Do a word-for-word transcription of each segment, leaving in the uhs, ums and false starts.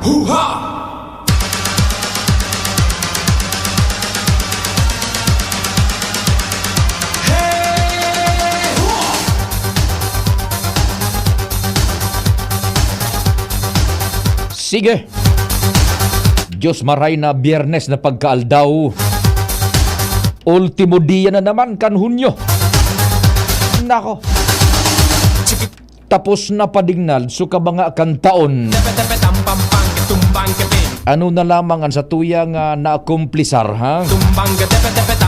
Huha! Hey! Huha! Sige! Diyos maray na Biyernes na pagkaaldaw. Ultimo dia na naman kan Hunyo. Nako. Tapos na padingnal so kabanga kan taon. Ano na lamang an satuya nga naakumplisar, ha?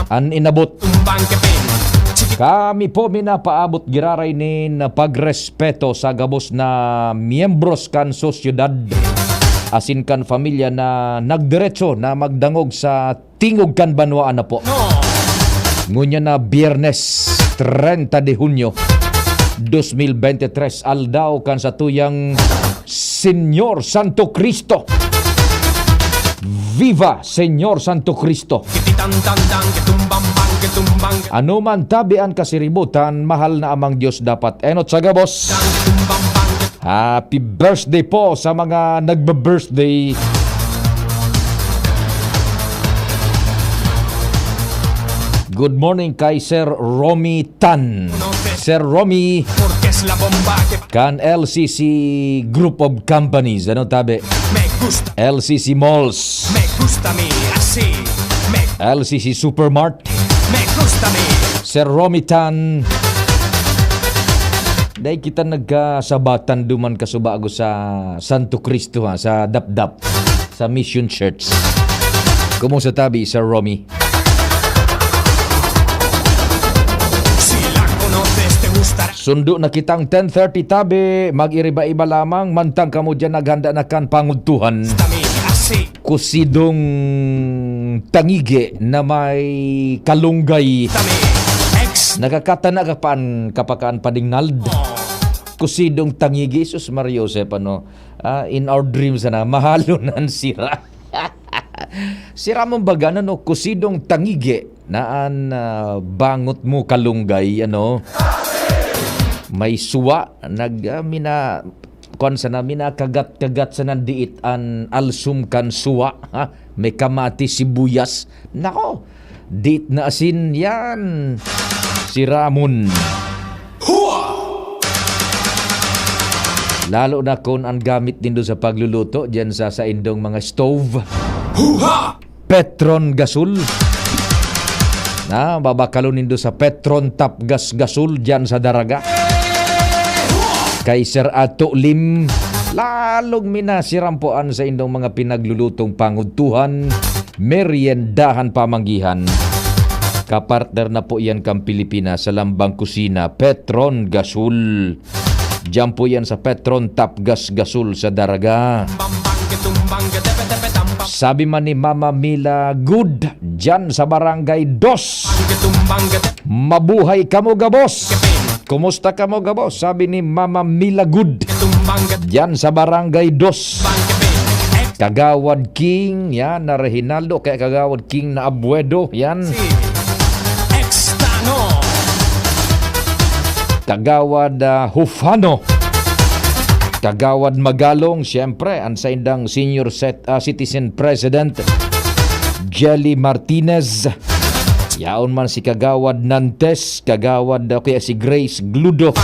An inabot. Kami po minapaabot giraray nin pagrespeto sa gabos na miyembros kan sosyedad asin kan pamilya na nagdiretso na magdangog sa tingog kan banwaan na po. Ngunyan na Biyernes, treinta de Hunyo, dos mil bente tres, aldaw kan satuyang Señor Santo Cristo. Viva Señor Santo Cristo! Ano man tabi an kasiributan, mahal na Amang Diyos dapat enot sa gabos. Happy birthday po sa mga nagbe-birthday. Good morning kay Sir Romy Tan. Sir Romy, kan L C C Group of Companies. Ano tabi? L C C Malls. L C C Supermart. Sir Romy Tan. Dai kita nagkasabatan duman kasubago sa Santo Cristo, ha, sa Dapdap, sa Mission Church. Kumusta tabi, Sir Romy? Sundo na kitang ten thirty tabi, mag-iriba-iba lamang, mantang kamo diyan naghanda na kan pangudtuhan. Kusidong tangigi na may kalunggay. Nakakatana ka pa an kapakaan padingnald. Kusidong tangigi, sus Maria Josep, ano? Ah, in our dreams na, mahalo na an sira. Sira mong baga na, no? Kusidong tangigi na an, ah, bangot mo kalunggay, ano? May suwa, nag, ah, mina-, kuwan sana, minakagat-kagat sana diit an alsum kan suwa, ha? May kamatis, sibuyas. Nako, diit na asin yan. Si Ramon. Lalo na kun an gamit nindo sa pagluluto diyan sa saindong mga stove. Petron Gasol. Na, babakalon nindo sa Petron Tap Gas Gasol diyan sa Daraga. Kay Sir Ato Lim, lalong minasirampoan sa indong mga pinaglulutong pangudtuhan, meryendahan, pamanggihan. Kapartner na po iyan kan Pilipinas sa lambang kusina, Petron Gasol. Diyan po yan sa Petron Tap Gas Gasol sa Daraga. Sabi man ni Mama Mila Good, diyan sa Barangay Dos. Mabuhay kamo gabos. Kumusta kamo gabos? Sabi ni Mama Mila Good, diyan sa Barangay Dos. Kagawad King, yan, na Reginaldo, kaya Kagawad King na Abuedo, yan. Kagawad, ah, Hufano. Kagawad Magalong, siyempre, ang saindang senior set, ah, citizen president, Jelly Martinez. Yaon man si Kagawad Nantes, Kagawad, o kaya si Grace Gludo.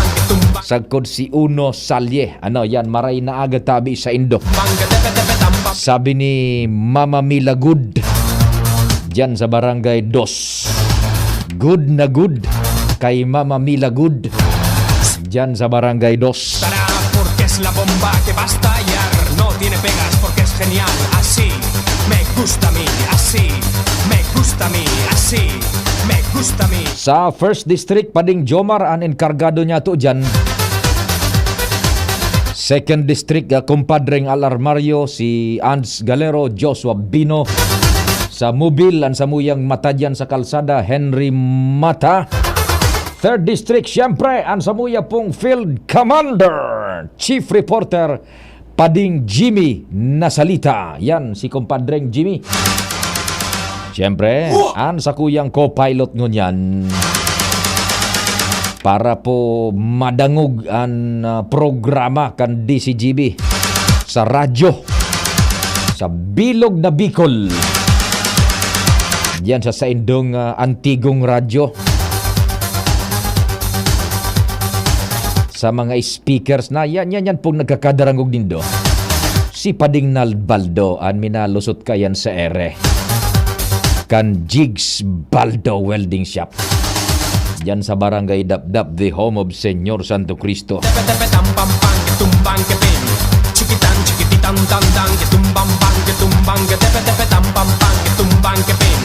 Sagkod si Uno Salye. Ano, yan, maray na aga tabi sa indo. Sabi ni Mama Mila Good, diyan sa Barangay Dos. Good na good kay Mama Mila Good, diyan sa Barangay Dos. Tara, porque es la bomba que va a estallar. No tiene pegas porque es genial. Así me gusta a mí, así me gusta a mí, así me gusta a mí. Sa First District, Pading Jomar an enkargado niya to dyan. Second District, ah, kumpadreng Al Armario, si Ans Galero, Joshua Bino. Sa Mobil, ang samuyang mata dyan sa kalsada, Henry Mata. Third District, siyempre, ang samuya pong Field Commander, Chief Reporter, Pading Jimmy Nasalita. Yan, si kumpadreng Jimmy. Siyempre, ang sakuyang co-pilot ngunyan para po madangog ang, ah, programa kan D C G B sa radyo. Bilog na Bicol. Diyan sa saindong, ah, antigong radyo. Sa mga speakers na yan, yan, yan pong nagkakadarangog nindo. Si Pading Nalbaldo, an minalusot ka yan sa ere. Kan Jigs Baldo Welding Shop. Diyan sa Barangay Dapdap, the home of Señor Santo Cristo. Tepe-tepe tam pam pang, ketumbang keping. Chikitan, chikititan, tandang, ketumbang bang, ketumbang, ketepe-tepe tam pam pang, ketumbang keping.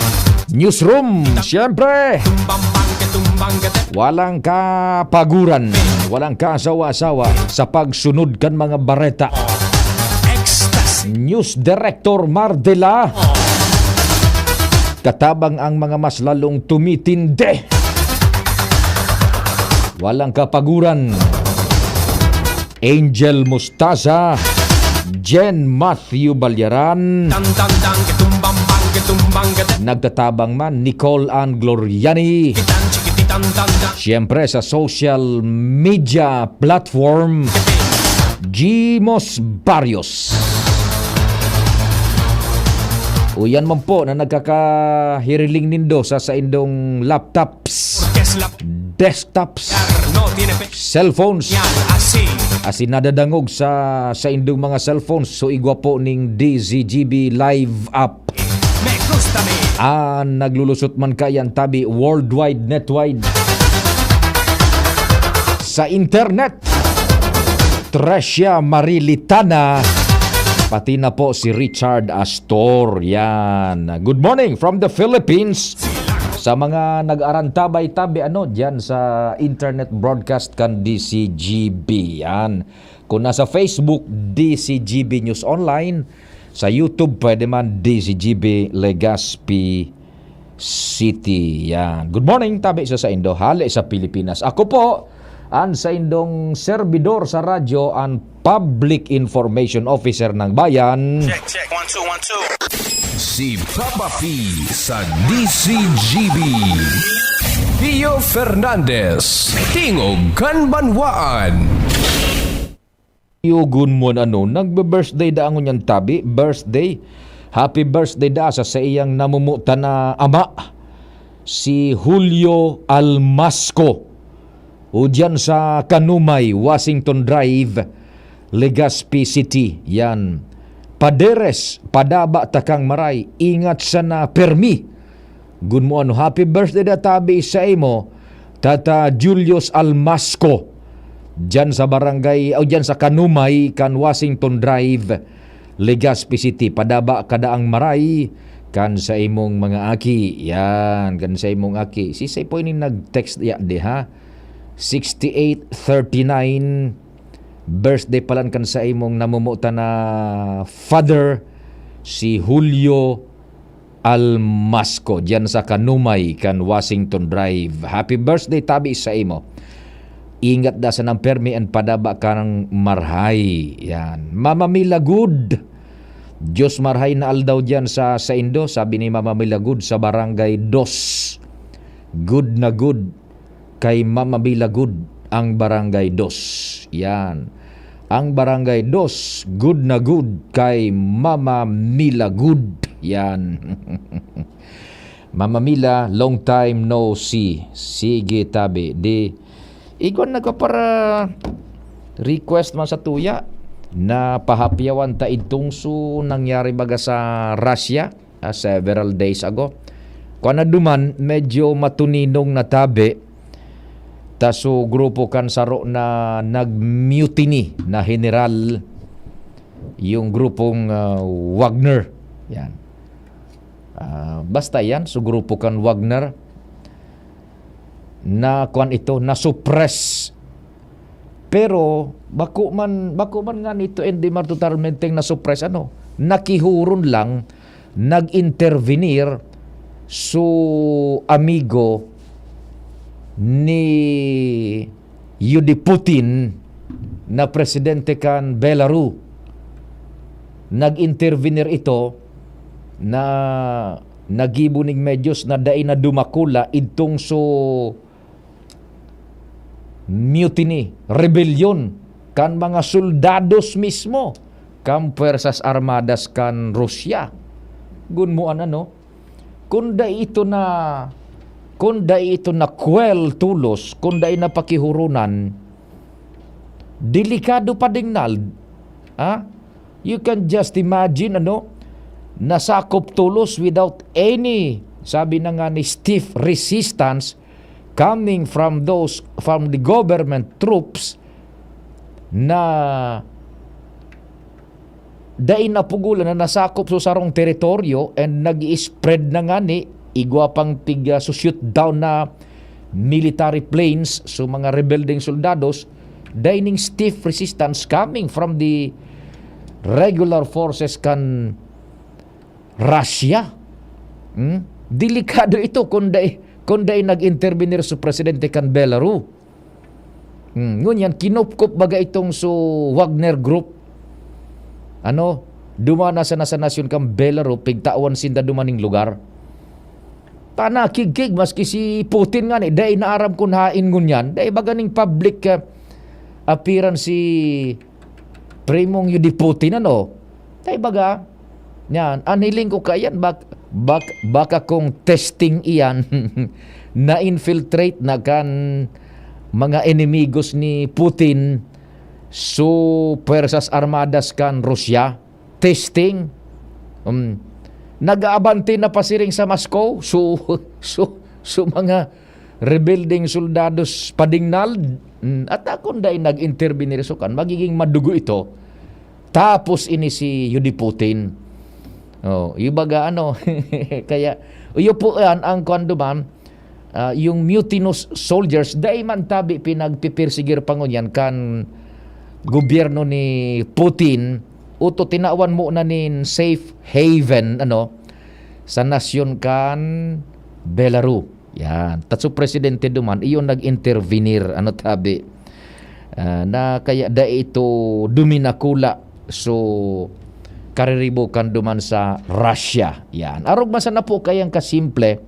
Newsroom, siyempre. Tumbang bang, ketumbang kete- Walang kapaguran, walang kasawa-sawa sa pagsunod kan mga bareta. Ecstasy. News Director Mardela. Katabang ang mga mas lalong tumitindi. Walang kapaguran. Angel Mustaza, Jen Matthew Balyaran, Tan, tan, tan, ketumbang bang, ketumbang kete- nagtatabang man, Nicole Ann Gloriani. Kitan, chikititan, tan, tan. Siyempre, sa social media platform, Jimos Barrios. Uyan man po na nagkakahiriling nindo sa saindong laptops, Orkes lap- desktops, no tiene pe- cellphones. Yan, asi. Asin nadadangog sa saindong mga cellphones, so igwa po ning D Z G B Live app. Me gusta me. Ah, naglulusot man kayan tabi worldwide netwide. Sa internet, Trecia Marilitana, pati na po si Richard Astor. Yan. Good morning from the Philippines. Sa mga nag-arantabay tabi, ano, dyan sa internet broadcast kan D C G B. Yan. Kung nasa Facebook, D C G B News Online. Sa YouTube, pwede man, D C G B Legazpi City. Yan. Good morning, tabi sa saindo, hale sa Pilipinas. Ako po, an saindong serbidor sa radyo, an Public Information Officer ng Bayan. Check, check. One, two, one, two. Si Papa P sa D C G B. Pio Fernandez, Tingog kan Banwaan. Yugon mo na, ano, nagbe-birthday da ngunyan tabi, birthday. Happy birthday da sa saiyang namumutan na ama, si Julio Almasco. O diyan sa Kanumay, Washington Drive, Legazpi City. Yan. Paderes, padaba takang maray, ingat sana permi. Good mo ano, happy birthday da tabi sa imo, Tata Julius Almasco. Diyan sa barangay, o diyan sa Kanumay, kan Washington Drive, Legazpi City. Padaba ka daang maray, kan sa imong mga aki. Yan, kan sa imong aki. Si Sisay po ini nag-text ya, di ha? Sixty-eight thirty-nine, birthday palan kan sa imong namumutan na father, si Julio Almasco, diyan sa Kanumay, kan Washington Drive. Happy birthday, tabi sa imo. Ingat da sa nang permi an padaba ka ng marhay. Yan. Mama Mila Good. Diyos marhay na aldaw diyan sa, sa Indo, sabi ni Mama Mila Good sa Barangay Dos. Good na good kay Mama Mila Good ang Barangay Dos. Yan. Ang Barangay Dos, good na good kay Mama Mila Good. Yan. Mama Mila, long time no see. Sige, tabi. Di, igwan na ka para request man sa tuya na pahapyawan ta idtong su nangyari baga sa Russia, ah, several days ago. Kung ano duman, medyo matuninong na tabi. Ta su grupo kan saro na nag-mutiny na general, yung grupong, ah, Wagner. Yan. Ah, basta yan, su grupo kan Wagner na kuwan ito, na-suppress. Pero bako man, bako man nga nito, hindi man totalmente na-suppress, ano, nakihuron lang, nag-intervenir su amigo ni Yudi Putin na presidente kan Belarus. Nag-intervenir ito na nagibo ning medyos na dai na dumakula idtong su mutiny, rebelyon kan mga soldados mismo kan Puwersas Armadas kan Rusya. Gunmoan ano, kun dai ito na, kun dai ito na-quell tolos, kun dai napakihurunan, delikado pa dingnal. Ha? You can just imagine, ano, nasakop tolos without any, sabi na nga ni, stiff resistance coming from those, from the government troops na dai napugulan na nasakop sa sarong teritoryo and nag-i-spread na ngani, igwa pang tig, ah, su-shoot down na military planes, so mga rebeldeng soldados, dai ning stiff resistance coming from the regular forces kan Russia. Hmm? Delikado ito kung dai, kung dai nag-intervenir sa presidente kan Belarus. Hmm, ngunyan, kinupkop baga itong so Wagner Group. Ano, dumana sa nasa nasyon kan Belarus, pigtawan sinda dumaning lugar. Panakigkig, maski si Putin nga ni, dai naaram kun hain ngunyan. Dai baga ning public, ah, appearance si Primong Yudi Putin, ano? Dai baga, yan, an hiling ko kaiyan, bak-, bak-, baka kung testing iyan, na-infiltrate na kan mga enemigos ni Putin, so Puwersas Armadas kan Rusya, testing. Um, nag-aabante na pasiring sa Moscow, so, so, so mga rebeldeng soldados padingnal, mm, at akon dai nag-intervenir so kan, magiging madugo ito. Tapos ini si Yudi Putin. Oh, ibaga ano, kaya, iyo po yan, ang kwan duman, ah, yung mutinous soldiers, dai man tabi pinagpipersigir pa ngunyan kan gobyerno ni Putin, uto tinawan mo na nin safe haven, ano, sa nasyon kan Belarus. Yan. Tatso presidente duman, iyon nag-intervenir, ano tabi. Ah, na kaya dai ito duminakula. So, kariribokan duman sa Russia. Yan. Arog man sana po kayang kasimple,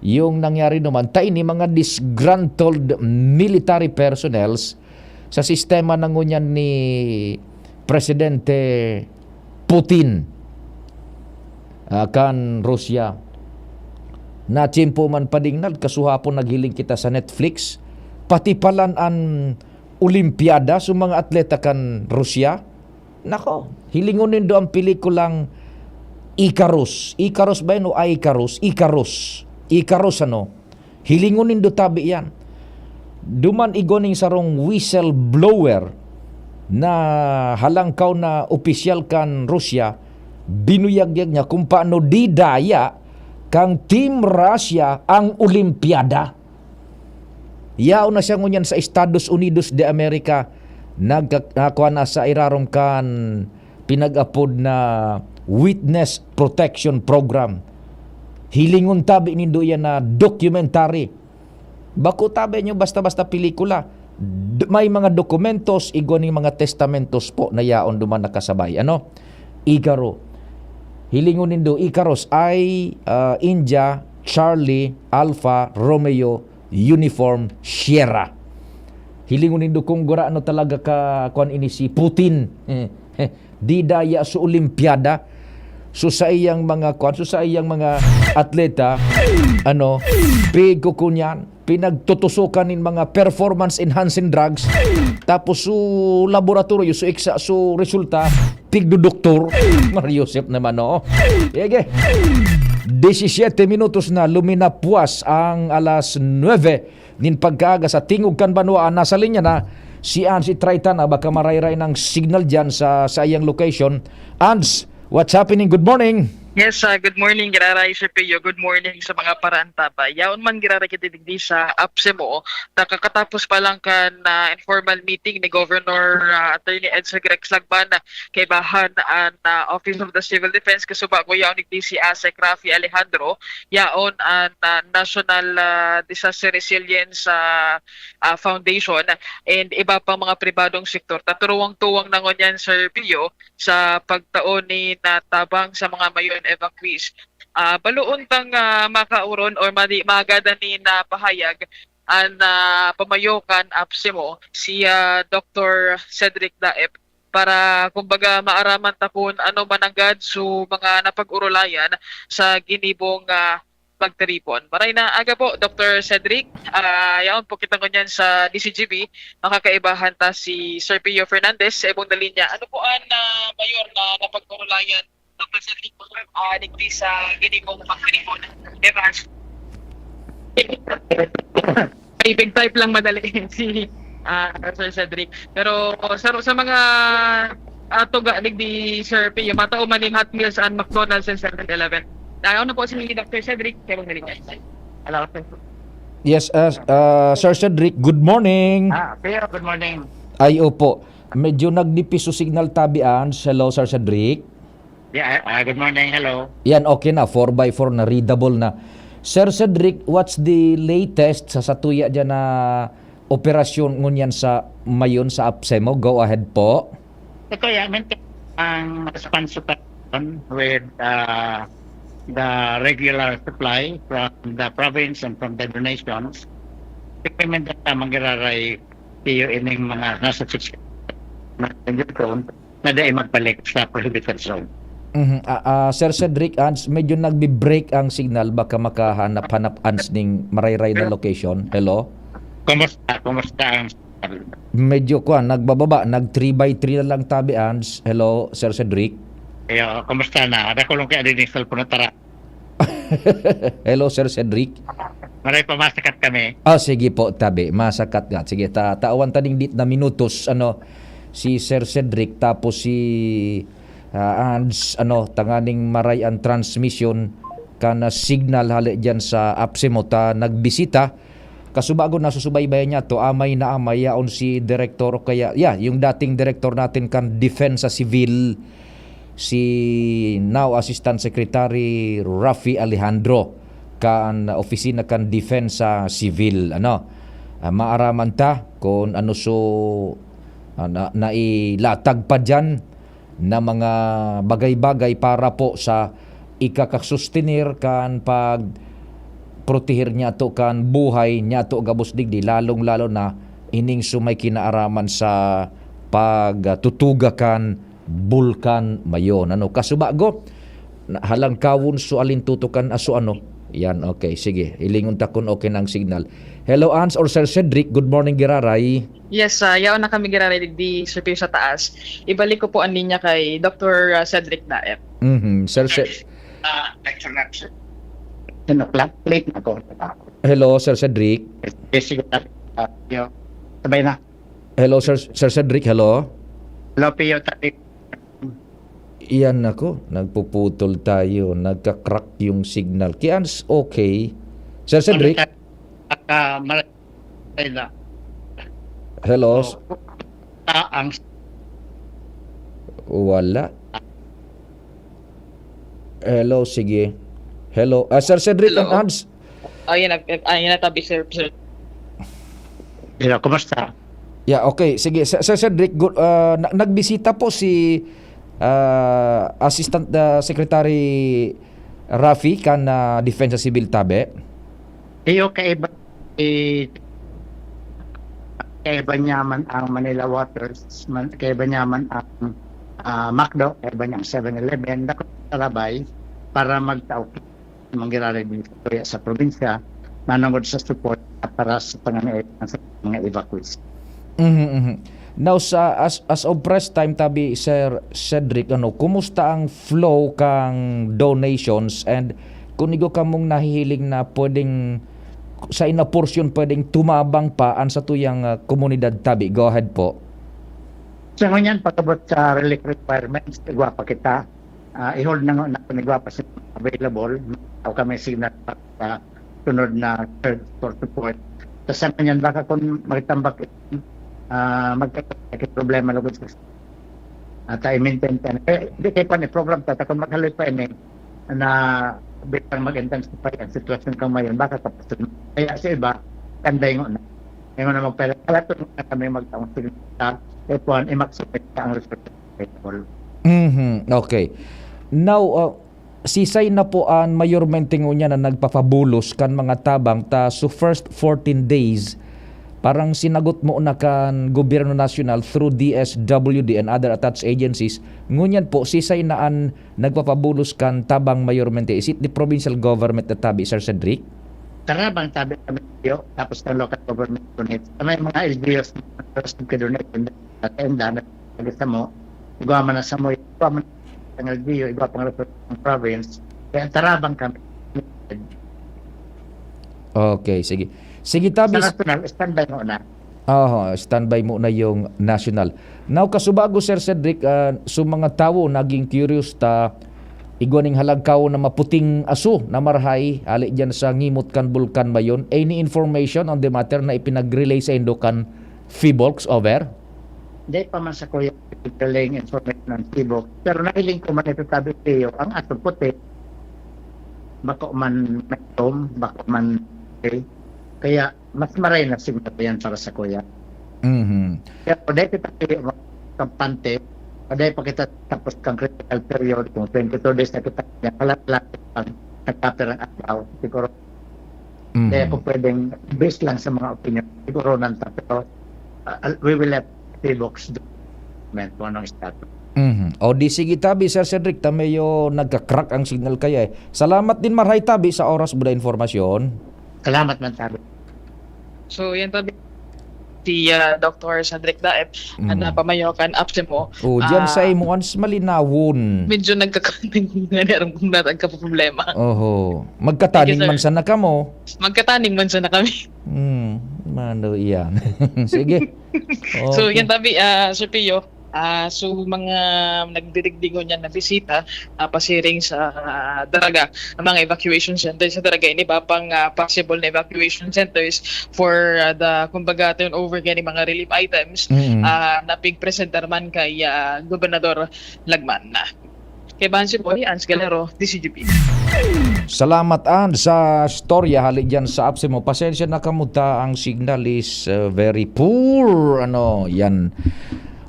yung nangyari naman, ta ini mga disgruntled military personnels sa sistema na ngunyan ni Presidente Putin, ah, kan Rusya. Na tiyempo man padingnal, kasuhapon naghiling kita sa Netflix, pati palan an Olimpiada sa mga atleta kan Rusya. Nako, hilingon nindo ang pelikulang Icarus. Icarus ba yun o Icarus? Icarus. Icarus, ano? Hilingon nindo tabi yan. Duman igwa ning sarong whistleblower na halangkaw na opisyal kan Rusya, binuyagyag niya kung paano didaya kan Team Russia ang Olimpiada. Yaon na siya ngunyan sa Estados Unidos de America, nagka-, nakuha na sa irarom kan pinag-apod na Witness Protection Program. Hilingon tabi nindo yan na documentary. Bako tabi nyo basta-basta pelikula. D-, may mga dokumentos, igwa ning mga testamentos po na yaon duman nakasabay. Ano? Igaro. Hilingon nindo, Icarus, I, ah, India, Charlie, Alpha, Romeo, Uniform, Sierra. Hilingon nindo kung gurano talaga ka, kuwan ini si Putin. Didaya sa Olimpiada. So, sa iyang mga, kuwan, so, sa iyang mga atleta, ano, pigkukunyan, pinagtutusukan nin mga performance-enhancing drugs. Tapos, so, laboratorio, so, eksa-, so, resulta, pigdodoktor. Mario Joseph naman, oo. Sige. Disisiete minutos na luminapwas ang alas nuebe nin pagkaaga sa Tingog kan Banwaan. Nasa linya na si Ans Itraytan. Ah, baka marayray ng signal dyan sa, sa iyang location. Ans, what's happening? Good morning. Yes, ah, good morning, Giraray Sir Pio. Good morning sa mga paraantabay. Yaon man, Giraray, kita digdi sa APSEMO. Nakakatapos pa lang kan, ah, informal meeting ni Governor, ah, Attorney Ed Sagrex Lagman, ah, kaibahan an, ah, Office of the Civil Defense, kasubago yaon digdi si ASEC Raffy Alejandro, yaon an, ah, National, ah, Disaster Resilience, ah, ah, Foundation, and iba pang mga pribadong sektor. Taturuwang-tuwang na ngunyan, Sir Pio, sa pagtao nin, ah, tabang sa mga mayo and evacuees. Ah, baloon tang, ah, makaoron or madi-, magada nin, ah, pahayag an, ah, pamayo kan APSEMO, si, ah, Doktor Cedric Daep. para, kumbaga, maaraman ta kun ano man nanggad so mga napag-orolayan sa ginibong, ah, pagtiripon. Maray na aga po, Doktor Cedric. Ah, yaon po kita ngunyan sa D C G B. Makakaibahan ta si Sir Pio Fernandez sa ibong na linya. Ano po an, ah, mayor na napag-orolayan, Doktor Cedric, ah, digdi sa ginibong pagtiripon? Evans. Typing type lang madali si, ah, Sir Cedric. Pero sa, sa mga, ah, tuga digdi, Sir Pio, matao man ning Hot Meals and McDonald's and Seven Eleven. Ayaw na po si Doctor Cedric, kaya magdali. Hello, sir. Yes, uh, uh, Sir Cedric, good morning. Ah, Pio, good morning. Ay, opo. Medyo nagdipiso signal tabi, Ans. Hello, Sir Cedric. Yeah, ah, good morning. Hello. Yan, okay na. Four by four na, readable na. Sir Cedric, what's the latest sa satuya dyan na operasyon ngunyan sa Mayon sa APSEMO? Go ahead po. Ito, yeah, I mean, ang response operation with uh, the regular supply from the province and from the donations. Recommend na manggiraray iyo ining mga nasa six na condition na dai magbalik sa prohibited zone. Mhm. Ah, ah, Sir Cedric, Ans, medyo nagbi-break ang signal. Baka makahanap-hanap, Ans, ning marayray na location. Hello? Kumusta? Kumusta ang Medyo kuan, nagbababa. Nag three by three na lang tabi, Ans. Hello, Sir Cedric? Iyo, kumusta na? Ada ko lang kaya din yung cellphone na tara. Hello, Sir Cedric. Maray pa masakat kami. Ah, sige po, tabi. Masakat nga. Sige, ta tawan ta ning dit na minutos, ano, si Sir Cedric, tapos si, ah, Ans, ano, tanganing maray ang transmission kan, ah, signal hali diyan sa APSEMO ta nagbisita. Kasubago, nasusubaybayan niya to, amay na amay, yaon si direktor o kaya, yeah, yung dating direktor natin kan Depensa Civil, si now Assistant Secretary Raffy Alejandro kan opisina kan Depensa Civil, ano. Ah, maaraman ta kun ano so, ah, na, nailatag pa diyan na mga bagay-bagay para po sa ikakasustenir kan pag proteher niyato kan buhay niyato gabos digdi, lalong-lalo na ining so may kinaaraman sa pagtutuga kan Bulkan Mayon. Ano, kasubago, na- halangkawon so alin tutukan aso ano. Yan, okay, sige. Ilingon ta kun okay na ang signal. Hello, Ans or Sir Cedric. Good morning, giraray. Yes, ah, yaon na kami giraray digdi, Sir Pio, sa taas. Ibalik ko po ang linya kay Doctor Cedric Daep. Mhm, Sir Ced- Ah, lecture na siya. Ano, clap, plate na ko. Hello, Sir Cedric. Eh, sige, ah, yo. Sabay na. Hello, Sir, Sir Cedric. Hello. Hello, Pio, tabi. Iyan ako, nagpuputol tayo, nagka-crack yung signal. Kians, okay. Sir Cedric, Aka, maray na. Hello. Ah, ang Wala. Hello, sige. Hello. Ah, Sir Cedric Hello. and Ans. Oh, yan, na- ah, yan na tabi, Sir. Sir. Hello, kumusta? Yeah, okay. Sige, Sir, Sir Cedric, good, ah, na- nagbisita po si ah, Assistant ah, Secretary Raffy kan ah, Depensa Civil tabi. Iyo, kaiba, eh, kaiba niya man ang Manila Waters, man, kaiba niya man ang ah, McDo, kaiba niya ang Seven Eleven, dako sa labay para magtao manggiraray din sa probinsya, manungod sa support para sa pangangailangan sa mga evacuees. Mhm, mhm. Now, sa, as, as of press time, tabi, Sir Cedric, ano, kumusta ang flow kang donations and kung igo kamong nahihiling na pwedeng, sa ina portion, pwedeng tumabang pa ang satuyang ah, komunidad tabi? Go ahead po. Sa ngunyan, pagabot sa relief requirements, igwa pa kita. Ah, i-hold na nga na kung igwa pa siya available. O kami signal pa sa sunod na third, fourth report. Sa sa ngunyan, baka kung magtambak, ah, magkakaroon problema lugod sa at i-maintain pa. Eh, di kay pa ni program ta, ta kung maghaloy pa ini na bitang mag-intensify ang sitwasyon kang mayon, baka kapatid. Kaya sa iba, kanday nga na. Ngayon na magpala, kalato na kami magtaong sigla. Kaya po, i-maximize ang resources available. Mhm, okay. Now, uh, sisay na po an mayormente ngunyan na nagpapabulos kan mga tabang ta so first fourteen days parang sinagot mo na kan gobyerno nasyonal through D S W D and other attached agencies, ngunyan po, sisay na an nagpapabulos kan tabang mayormente? Is it the provincial government na tabi, Sir Cedric? Tarabang tabi kami, yo, tapos ng local government unit. Sa may mga L G Us na sa Bukidnon, sa Tenda, na sa mo, igwa man na sa mo, igwa man ang L G U, igwa pang reference ng province. Kaya tarabang kami. Okay, sige. Sige, tabi. Sa national, standby mo na. Oho, standby mo na yung national. Now, kasubago, Sir Cedric, ah, so mga tawo naging curious ta igwa ning halagkaw na maputing aso na marahay ali dyan sa ngimot kan Bulkan Mayon. Any information on the matter na ipinag-relay sa indo kan Phivolcs over? Hindi pa man sa kuya galing information ng Phivolcs. Pero nahiling ko man ito sabi, Leo, ang aso puti, bako man may tom, bako man, okay. Kaya mas maray na siguro yan para sa kuya. Mhm. Kaya kung dahil kita kayo kampante, kung dahil pa kita tapos kang critical period, kung twenty-two days na kita, yan, wala lang ang nagkapirang araw, siguro. Mhm. Kaya kung pwedeng, based lang sa mga opinion, siguro nanta, pero uh, we will let Phivolcs do kung anong status. Mhm. O di sige tabi, Sir Cedric, ta medyo nagka-crack ang signal kaya eh. Salamat din, marhay tabi, sa oras mo na informasyon. Salamat man tabi. So, yan tabi si ah, Doctor Cedric Daep, Mm. na pamayo kan APSEMO. O, diyan Ah, sa imuan sa malinawon. Medyo nagkakaning nga niya kung natagka problema. Oho. Magkataning Thank you, sir. man sana kamo. Magkataning man sana kami. Hmm, mano iyan. Sige. So, Okay. yan tabi, ah, Sir Pio, ah, so mga nagdidigdingon yan na bisita, ah, pasiring sa ah, Daraga, ang mga evacuation centers sa Daraga, ini ba pang ah, possible na evacuation centers for ah, the, kumbaga, turnover gani mga relief items Mm-mm. ah, na pigpresentar man kay ah, Gobernador Lagman. Kay Bansi Boy, Ans Galero, D C G P. Salamat, An, sa storya hali dyan sa APSEMO. Pasensya na kamo ta, ang signal is uh, very poor. Ano, yan.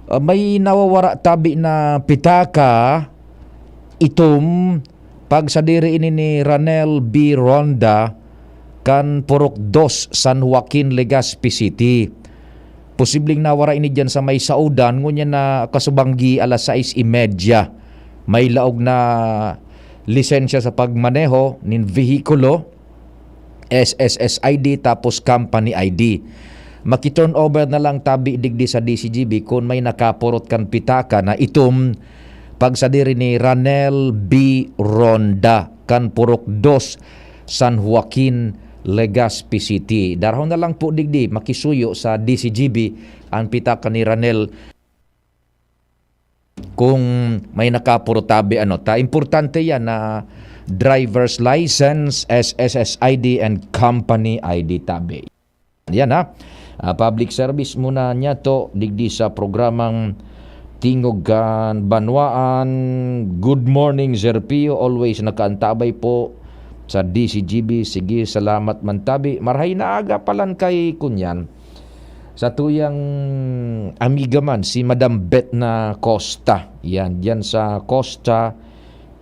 Uh, may nawawara tabi na pitaka, itom, pagsadiri ini ni Ranel B. Ronda, kan Purok Dos, San Joaquin, Legazpi City. Posibleng nawara ini diyan sa may saudan, ngunyan na kasubanggi alas sais y media. May laog na lisensya sa pagmaneho nin vehikulo, S S S I D, tapos company I D. Maki-turnover na lang tabi digdi sa D C G B kun may nakapurot kan pitaka na itom, pagsadiri ni Ranel B. Ronda, kan Purok Dos, San Joaquin, Legazpi City. Darahon na lang po digdi, makisuyo sa D C G B ang pitaka ni Ranel kung may nakapuro tabi, ano. Ta, importante yan na driver's license, S S S I D, and company I D tabi. Yan, ha. Ah, public service muna niya to, digdi sa programang Tingog kan Banwaan. Good morning, Sir Pio. Always nakaantabay po sa D C G B. Sige, salamat man tabi. Marhay na aga palan kay kunyan. Sa tuyang amiga man, si Madam Betna Costa. Yan, diyan sa Costa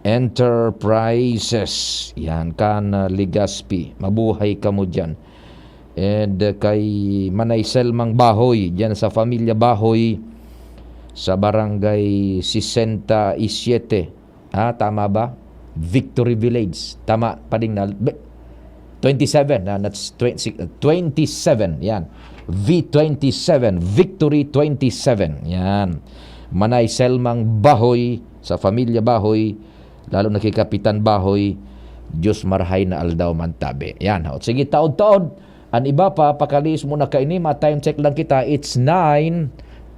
Enterprises. Yan, kan ah, Legazpi. Mabuhay kamo diyan. And uh, kay Manay Selmang Bahoy, diyan sa Familia Bahoy, sa Barangay sesenta y siete. Ah, tama ba? Victory Village. Tama, Padingnal. Be- twenty-seven, ah, that's twenty, twenty-seven, yan. V twenty-seven, Victory twenty-seven, yan. Manay Selmang Bahoy, sa Familia Bahoy, lalo na kay Kapitan Bahoy, Diyos marhay na aldaw man tabi. Yan, ho. Sige, taod-taod. An iba pa, pakaliis muna kaini, ma-time check lang kita. It's nine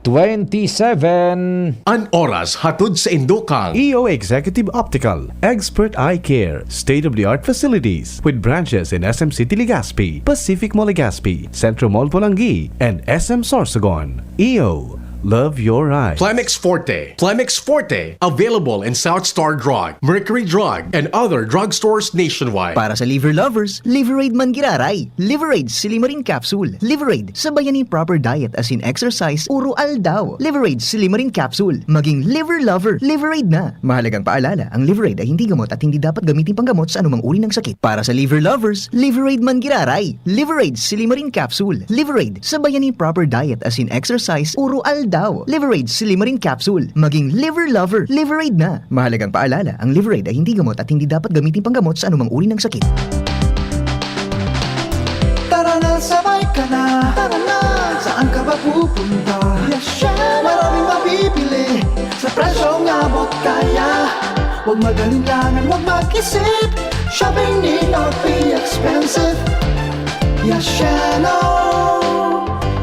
twenty-seven. An oras hatod sa indo kang E O Executive Optical, expert eye care, state-of-the-art facilities with branches in S M City Legazpi, Pacific Mall Legazpi, Centro Mall Polangui, and S M Sorsogon. E O, Love your eyes. Plemex Forte. Plemex Forte. Available in South Star Drug, Mercury Drug, and other drugstores nationwide. Para sa liver lovers, Liveraid man giraray. Liveraid Silimarin Capsule. Liveraid, sabayan ni proper diet asin exercise uro aldaw. Liveraid Silimarin Capsule. Maging liver lover, Liveraid na. Mahalagang paalala, ang Liveraid ay hindi gamot at hindi dapat gamitin panggamot sa anumang uri ng sakit. Para sa liver lovers, Liveraid man giraray. Liveraid Silimarin Capsule. Liveraid, sabayan ni proper diet asin exercise uro aldaw. Liveraid Silimarin Capsule. Maging liver lover, Liveraid na. Mahalagang paalala, ang Liveraid ay hindi gamot at hindi dapat gamitin panggamot sa anumang uri ng sakit. Tara na, sabay ka na. Tara na, saan ka ba pupunta? Yes, syempre. Maraming mabibili sa presyong abot kaya. Huwag mag-alinlangan, huwag mag-isip. Shopping need not be expensive. Yes, Sheno.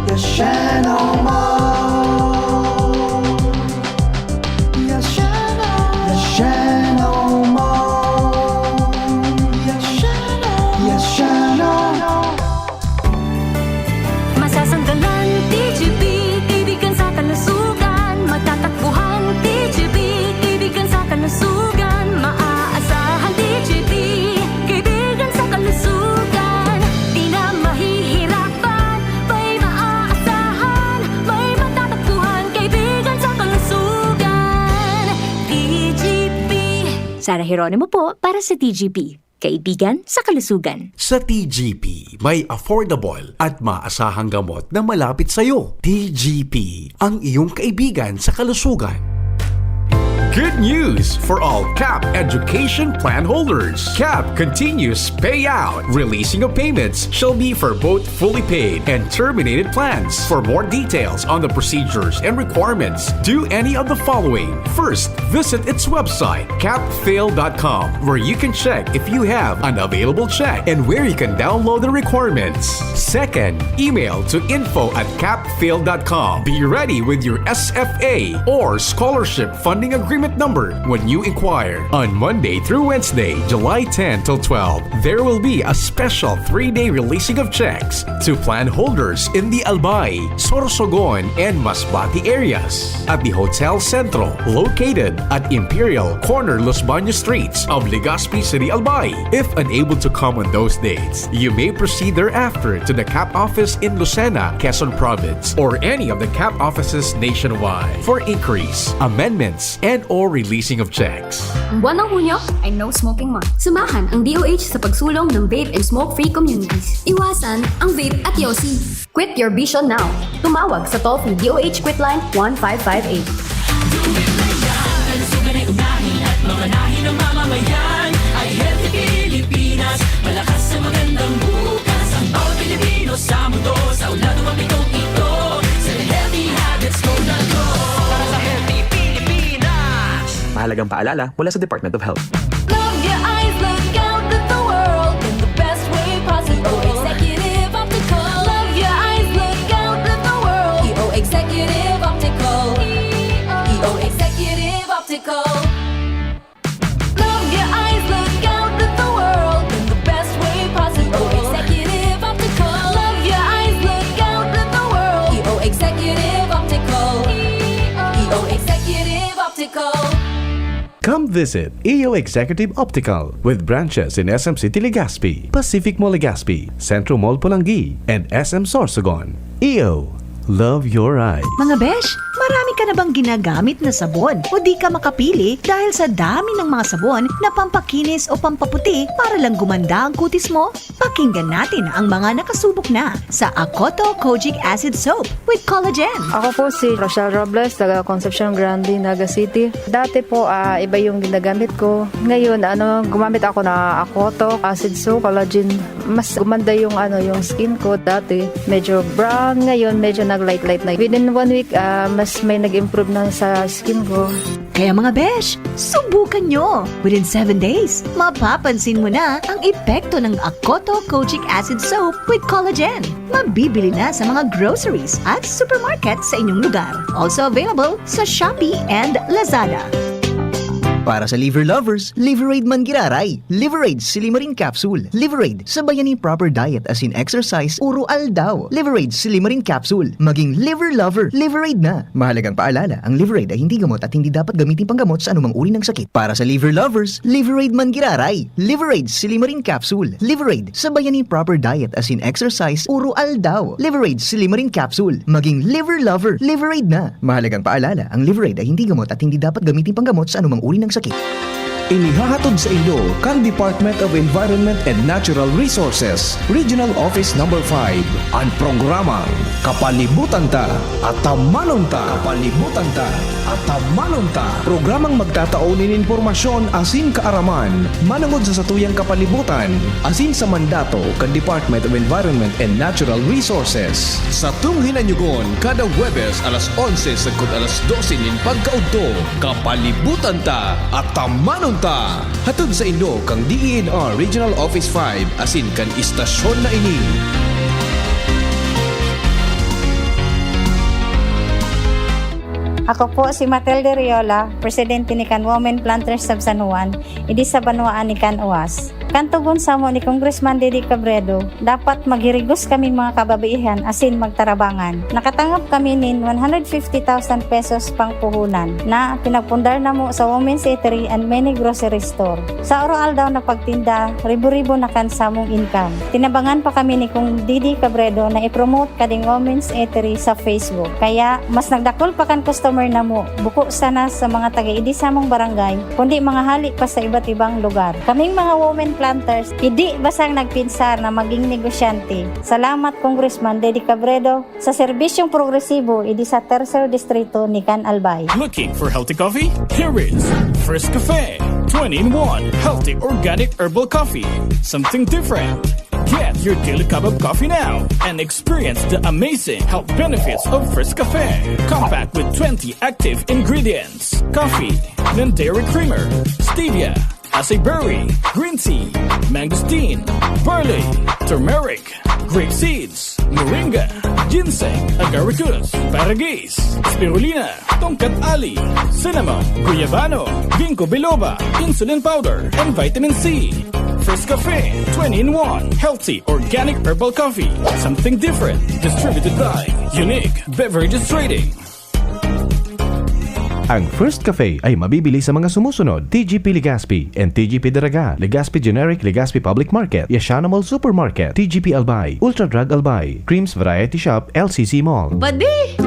Yes, Sheno Mall. Yes, Sheno. Yes, Sheno Mall. Yes, Sheno. Yes, Sheno. Masasangkalan, T G P, kaibigan sa kalusugan. Matatakbuhan, T G P, kaibigan sa kalusugan. Maaasahan, T G P, kaibigan sa kalusugan. Di na mahihirapan, may maaasahan, may matatakbuhan, kaibigan sa kalusugan. T G P. Sara Geronimo po para sa T G P. Kaibigan sa kalusugan. Sa T G P, may affordable at maasahang gamot na malapit sa'yo. T G P, ang iyong kaibigan sa kalusugan. Good news for all CAP Education Plan holders. CAP continues payout. Releasing of payments shall be for both fully paid and terminated plans. For more details on the procedures and requirements, do any of the following. First, visit its website, capfail dot com, where you can check if you have an available check and where you can download the requirements. Second, email to info at capfail dot com. Be ready with your S F A or scholarship funding agreement number when you inquire. On Monday through Wednesday, July ten till twelve, there will be a special three-day releasing of checks to plan holders in the Albay, Sorsogon, and Masbate areas at the Hotel Centro, located at Imperial, corner Los Baños Streets of Legazpi City, Albay. If unable to come on those dates, you may proceed thereafter to the CAP office in Lucena, Quezon Province, or any of the CAP offices nationwide. For inquiries, amendments, and or releasing of checks. Ang buwan ng Hunyo ay No Smoking Month. Samahan ang D O H sa pagsulong ng vape and smoke-free communities. Iwasan ang vape at yosi. Quit your bisyo now. Tumawag sa toll-free D O H Quitline one five five eight. Kalusugan ay unahin at mamanahin ng mamamayan. Ay healthy Pilipinas, malakas sa magandang bukas. Ang bawat Pilipino sa mundo, sa ulado mapitong ito. Sa healthy habits, go na go. Para sa healthy Pilipinas. Mahalagang paalala mula sa Department of Health. Love your eyes, look out at the world in the best way possible. E O Executive Optical. Love your eyes, look out at the world. E O Executive Optical. E O Executive Optical. Love your eyes, look out at the world in the best way possible. E O Executive Optical. Love your eyes, look out at the world. E O Executive Optical. E O Executive Optical. Come visit E O Executive Optical with branches in S M City Legazpi, Pacific Mall Legazpi, Centro Mall Polangui, and S M Sorsogon. E O, love your eyes. Mga besh, marami ka na bang ginagamit na sabon o di ka makapili dahil sa dami ng mga sabon na pampakinis o pampaputi para lang gumanda ang kutis mo? Pakinggan natin ang mga nakasubok na sa Akoto Kojic Acid Soap with Collagen. Ako po si Rochelle Robles, taga Concepcion Grande, Naga City. Dati po, ah, iba yung ginagamit ko. Ngayon, ano, gumamit ako na Akoto Acid Soap, Collagen. Mas gumanda yung, ano, yung skin ko. Dati, medyo brown. Ngayon, medyo nag-light-light na. Within one week, ah, mas may nag-improve na sa skin ko. Kaya mga besh, subukan nyo! Within seven days, mapapansin mo na ang epekto ng Akoto Kojic Acid Soap with Collagen. Mabibili na sa mga groceries at supermarket sa inyong lugar. Also available sa Shopee and Lazada. Para sa liver lovers, Liverade man giraray. Liverade Silimarin Capsule. Liverade, sabayan ni proper diet as in exercise, uro aldaw. Liverade Silimarin Capsule. Maging liver lover, Liverade na. Mahalagang paalala, ang Liverade ay hindi gamot at hindi dapat gamitin panggamot sa anumang uri ng sakit. Para sa liver lovers, Liverade man giraray. Liverade Silimarin Capsule. Liverade, sabayan ni proper diet as in exercise, uro aldaw. Liverade Silimarin Capsule. Maging liver lover, Liverade na. Mahalagang paalala, ang Liverade ay hindi gamot at hindi dapat gamitin panggamot sa anumang uri ng sakit. Inihahatod sa inyo kan Department of Environment and Natural Resources, Regional Office Number five, an programang Kapalibutan Ta, Atamanon Ta. Kapalibutan Ta, Atamanon Ta. Programang magtatao nin impormasyon asin kaaraman manongod sa satuyang kapalibutan asin sa mandato kan Department of Environment and Natural Resources. Satong hinanyugon kada Huwebes alas onse sagkod alas dose nin pagkaudto, Kapalibutan Ta, Atamanon Ta. Hatod sa inyo kan D E N R Regional Office five asin kan istasyon na ini. Ako po si Matilde Riola, presidente ni kan Women Planters of San Juan, idi sa banwaan ni kan Uas. Kan tugon samo ni Congressman Didi Cabredo, dapat maghirigos kaming mga kababaihan asin magtarabangan. Nakatangop kami nin one hundred fifty thousand pesos pangpuhunan na pinagpundar namo sa Women's Eatery and many grocery store. Sa oro-aldaw na pagtinda, ribo-ribo na kan samong income. Tinabangan pa kami ni Kong Didi Cabredo na i-promote kading Women's Eatery sa Facebook. Kaya, mas nagdakul pa kan customer namo, buko sana sa mga taga-idi samong barangay, kundi mga hali pa sa iba't ibang lugar. Kaming mga women planters, idi basang nagpinsar na maging negosyante. Salamat, Congressman Didi Cabredo, sa serbisyong progresibo idi sa Tercer Distrito ni kan Albay. Looking for healthy coffee? Here is First Cafe, twenty-in-one healthy organic herbal coffee. Something different. Get your daily cup of coffee now and experience the amazing health benefits of First Cafe. Compact with twenty active ingredients: coffee, non-dairy creamer, stevia, acai berry, green tea, mangosteen, barley, turmeric, grape seeds, moringa, ginseng, agaricus, paragis, spirulina, tongkat ali, cinnamon, guyabano, ginkgo biloba, insulin powder, and vitamin C. First Cafe, twenty-in-one healthy organic herbal coffee. Something different. Distributed by Unique Beverages Trading. Ang First Cafe ay mabibili sa mga sumusunod: T G P Legazpi and T G P Daraga, Legazpi Generic, Legazpi Public Market, Yashano Mall Supermarket, T G P Albay, Ultra Drug Albay, Creams Variety Shop, L C C Mall. Padi!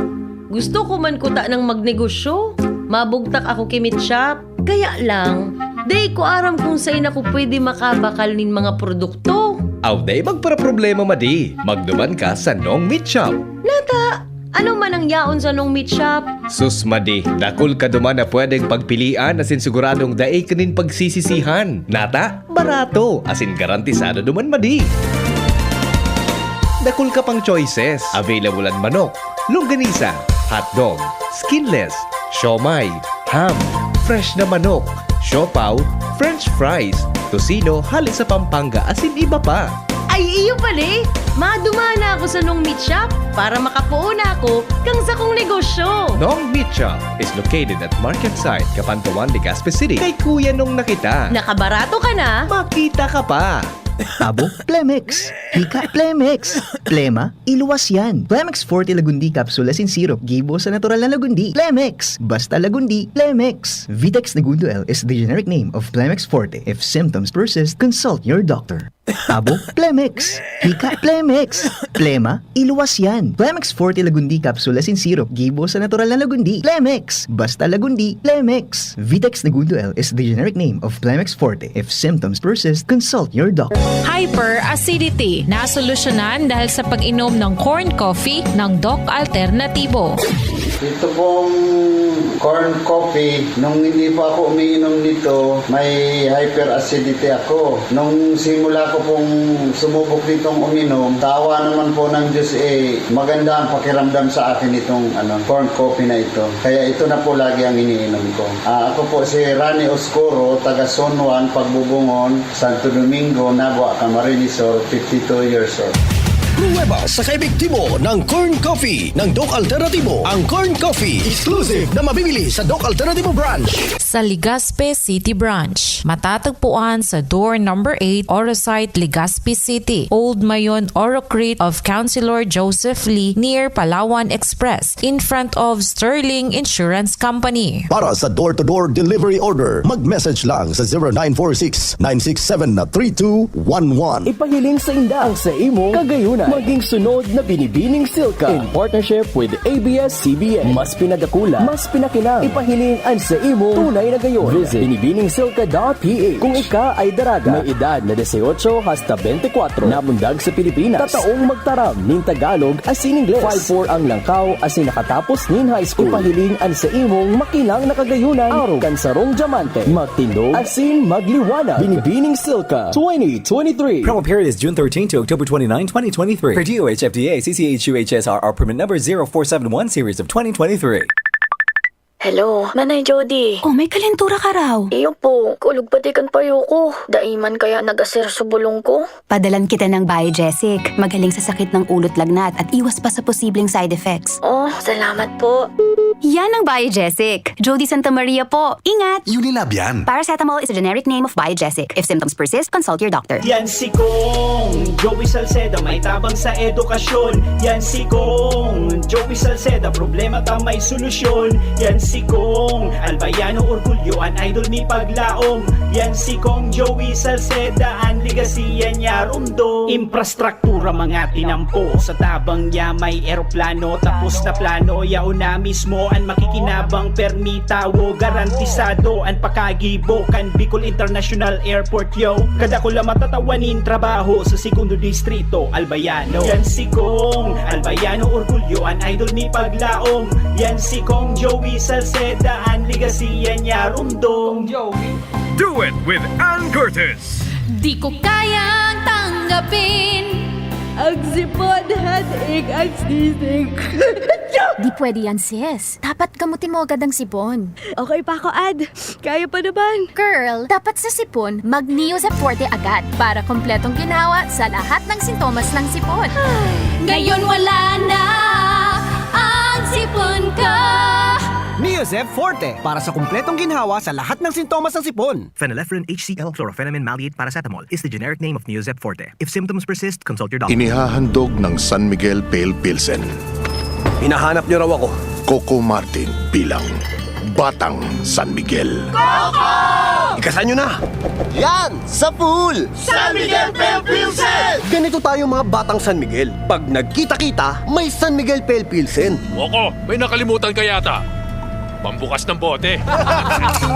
Gusto ko man kuta ng magnegosyo. Mabugtak ako ki Meat Shop. Kaya lang, dai ko aram kung sain ako pwede makabakal nin mga produkto. Aw, dai magparaproblema, madi. Magduman ka sa Nong Meat Shop. Nata, ano man ang yaon sa Nong Meat Shop? Sus, madi, dakul ka duman na pwedeng pagpilian asin siguradong dai ka nin pagsisisihan. Nata, barato, asin garantisado duman, madi. Dakul ka pang choices. Available an manok, longganisa, hotdog, skinless, siomai, ham, fresh na manok, siopaw, french fries, tocino hale sa Pampanga asin iba pa. Ay iyo pali! Madumana ako sa Nong Meat Shop para makapoon ako kang sakong negosyo. Nong Meat Shop is located at Market Site, Kapantawan, Legazpi City. Kay Kuya Nong na kita. Nakabarato ka na, makita ka pa. Abo, Plemex! Hika, Plemex! Plema, iluwas yan! Plemex Forte Lagundi Capsule asin Syrup, gibo sa natural na Lagundi. Plemex! Basta Lagundi, Plemex! Vitex Negundo L is the generic name of Plemex Forte. If symptoms persist, consult your doctor. Abo, Plemex! Hika, Plemex! Plema, iluwas yan! Plemex Forte Lagundi Capsule asin Syrup, gibo sa natural na Lagundi. Plemex! Basta Lagundi, Plemex! Vitex Negundo L is the generic name of Plemex Forte. If symptoms persist, consult your doctor. Hyperacidity, nasolusyonan dahil sa pag-inom ng corn coffee ng Doc Alternatibo. Ito pong corn coffee, nung hindi pa ako umiinom nito, may hyperacidity ako. Nung simula ko pong sumubok nitong uminom, sa awa naman po ng Diyos, eh, maganda ang pakiramdam sa akin itong ano, corn coffee na ito. Kaya ito na po lagi ang iniinom ko. Ah, ako po si Rani Oscuro, taga San Juan, Pagbubungon, Santo Domingo, Nabua, Camarines Sur, fifty-two years old. Pruweba sa kaepektibo ng Corn Coffee ng Doc Alternativo. Ang Corn Coffee, exclusive na mabibili sa Doc Alternativo Branch. Sa Legazpi City Branch, matatagpuan sa door number eight, Orosite, Legazpi City, Old Mayon, Orocrit of Councilor Joseph Lee, near Palawan Express, in front of Sterling Insurance Company. Para sa door-to-door delivery order, mag-message lang sa zero nine four six, nine six seven, three two one one. Ipahiling sa inda ang sa imong kagayunan. Maging sunod na Binibining Silka in partnership with A B S C B N. Mas pinadakula, mas pinakinang. Ipahiling ang sa imong tunay na gayon. Visit binibiningsilka dot P H. Kung ika ay daraga, may edad na dieciocho hasta twenty-four, namundag sa Pilipinas, tataong magtaram nin Tagalog asin Ingles. Five four ang langkaw asin nakatapos nin high school. Ipahiling ang sa imong makinang na kagayunan. Arog kan sarong diamante. Magtindog asin magliwanag. Binibining Silka twenty twenty-three. Promo period is June thirteen to October twenty-nine, twenty twenty-three. Per D O H F D A, C C H U H S R R permit number zero four seven one series of twenty twenty-three. Hello, Nanay Jody. Oh, may kalentura ka raw. Iyo po, kulog pati kan payo ko. Dai man kaya nag-asir sa bulong ko. Padalan kita ng Biogesic. Magaling sa sakit ng ulo't lagnat at iwas pa sa posibleng side effects. Oh, salamat po. Yan ang Biogesic. Jody Santa Maria po. Ingat! Unilab yan. Paracetamol is a generic name of Biogesic. If symptoms persist, consult your doctor. Yan si Kong Joey Salceda, may tabang sa edukasyon. Yan si Kong Joey Salceda, problema ta may solusyon. Yan si Kong Albayano Orgulyo, an idol mi paglaom. Yan si Kong Joey Salceda, an legacy yan niya rumdom. Infrastruktura mga tinampo, sa tabang niya may eroplano. Tapos na plano, yaon na mismo an makikinabang permita. Wo, garantisado an pakagibo kan Bicol International Airport, yo. Kadakula matatawa nin trabaho sa segundo distrito, Albayano. Yan si Kong Albayano Orgulyo, an idol mi paglaom. Yan si Kong Joey Salceda, an legacy yan niya rumdom. Do it with Ann Curtis. Di ko kayang tanggapin. Ang sipon, headache, ang sisig. Di pwede yan, sis. Dapat gamutin mo agad ang sipon. Okay pa ako, Ad. Kaya pa naman. Girl, dapat sa sipon, mag Neozep Forte agad para kompletong ginhawa sa lahat ng sintomas ng sipon. Ngayon wala na ang sipon ko. Neozep Forte para sa kompletong ginhawa sa lahat ng sintomas ng sipon. Phenylephrine H C L, chlorphenamine maleate, paracetamol is the generic name of Neozep Forte. If symptoms persist, consult your doctor. Inihahandog ng San Miguel Pale Pilsen. Hinahanap niyo raw ako. Coco Martin bilang Batang San Miguel. Ikasan niyo na! Yan! Sa pool! San Miguel Pale Pilsen! Ganito tayo mga Batang San Miguel. Pag nagkita-kita, may San Miguel Pale Pilsen. Coco, may nakalimutan ka yata. Pambukas ng bote.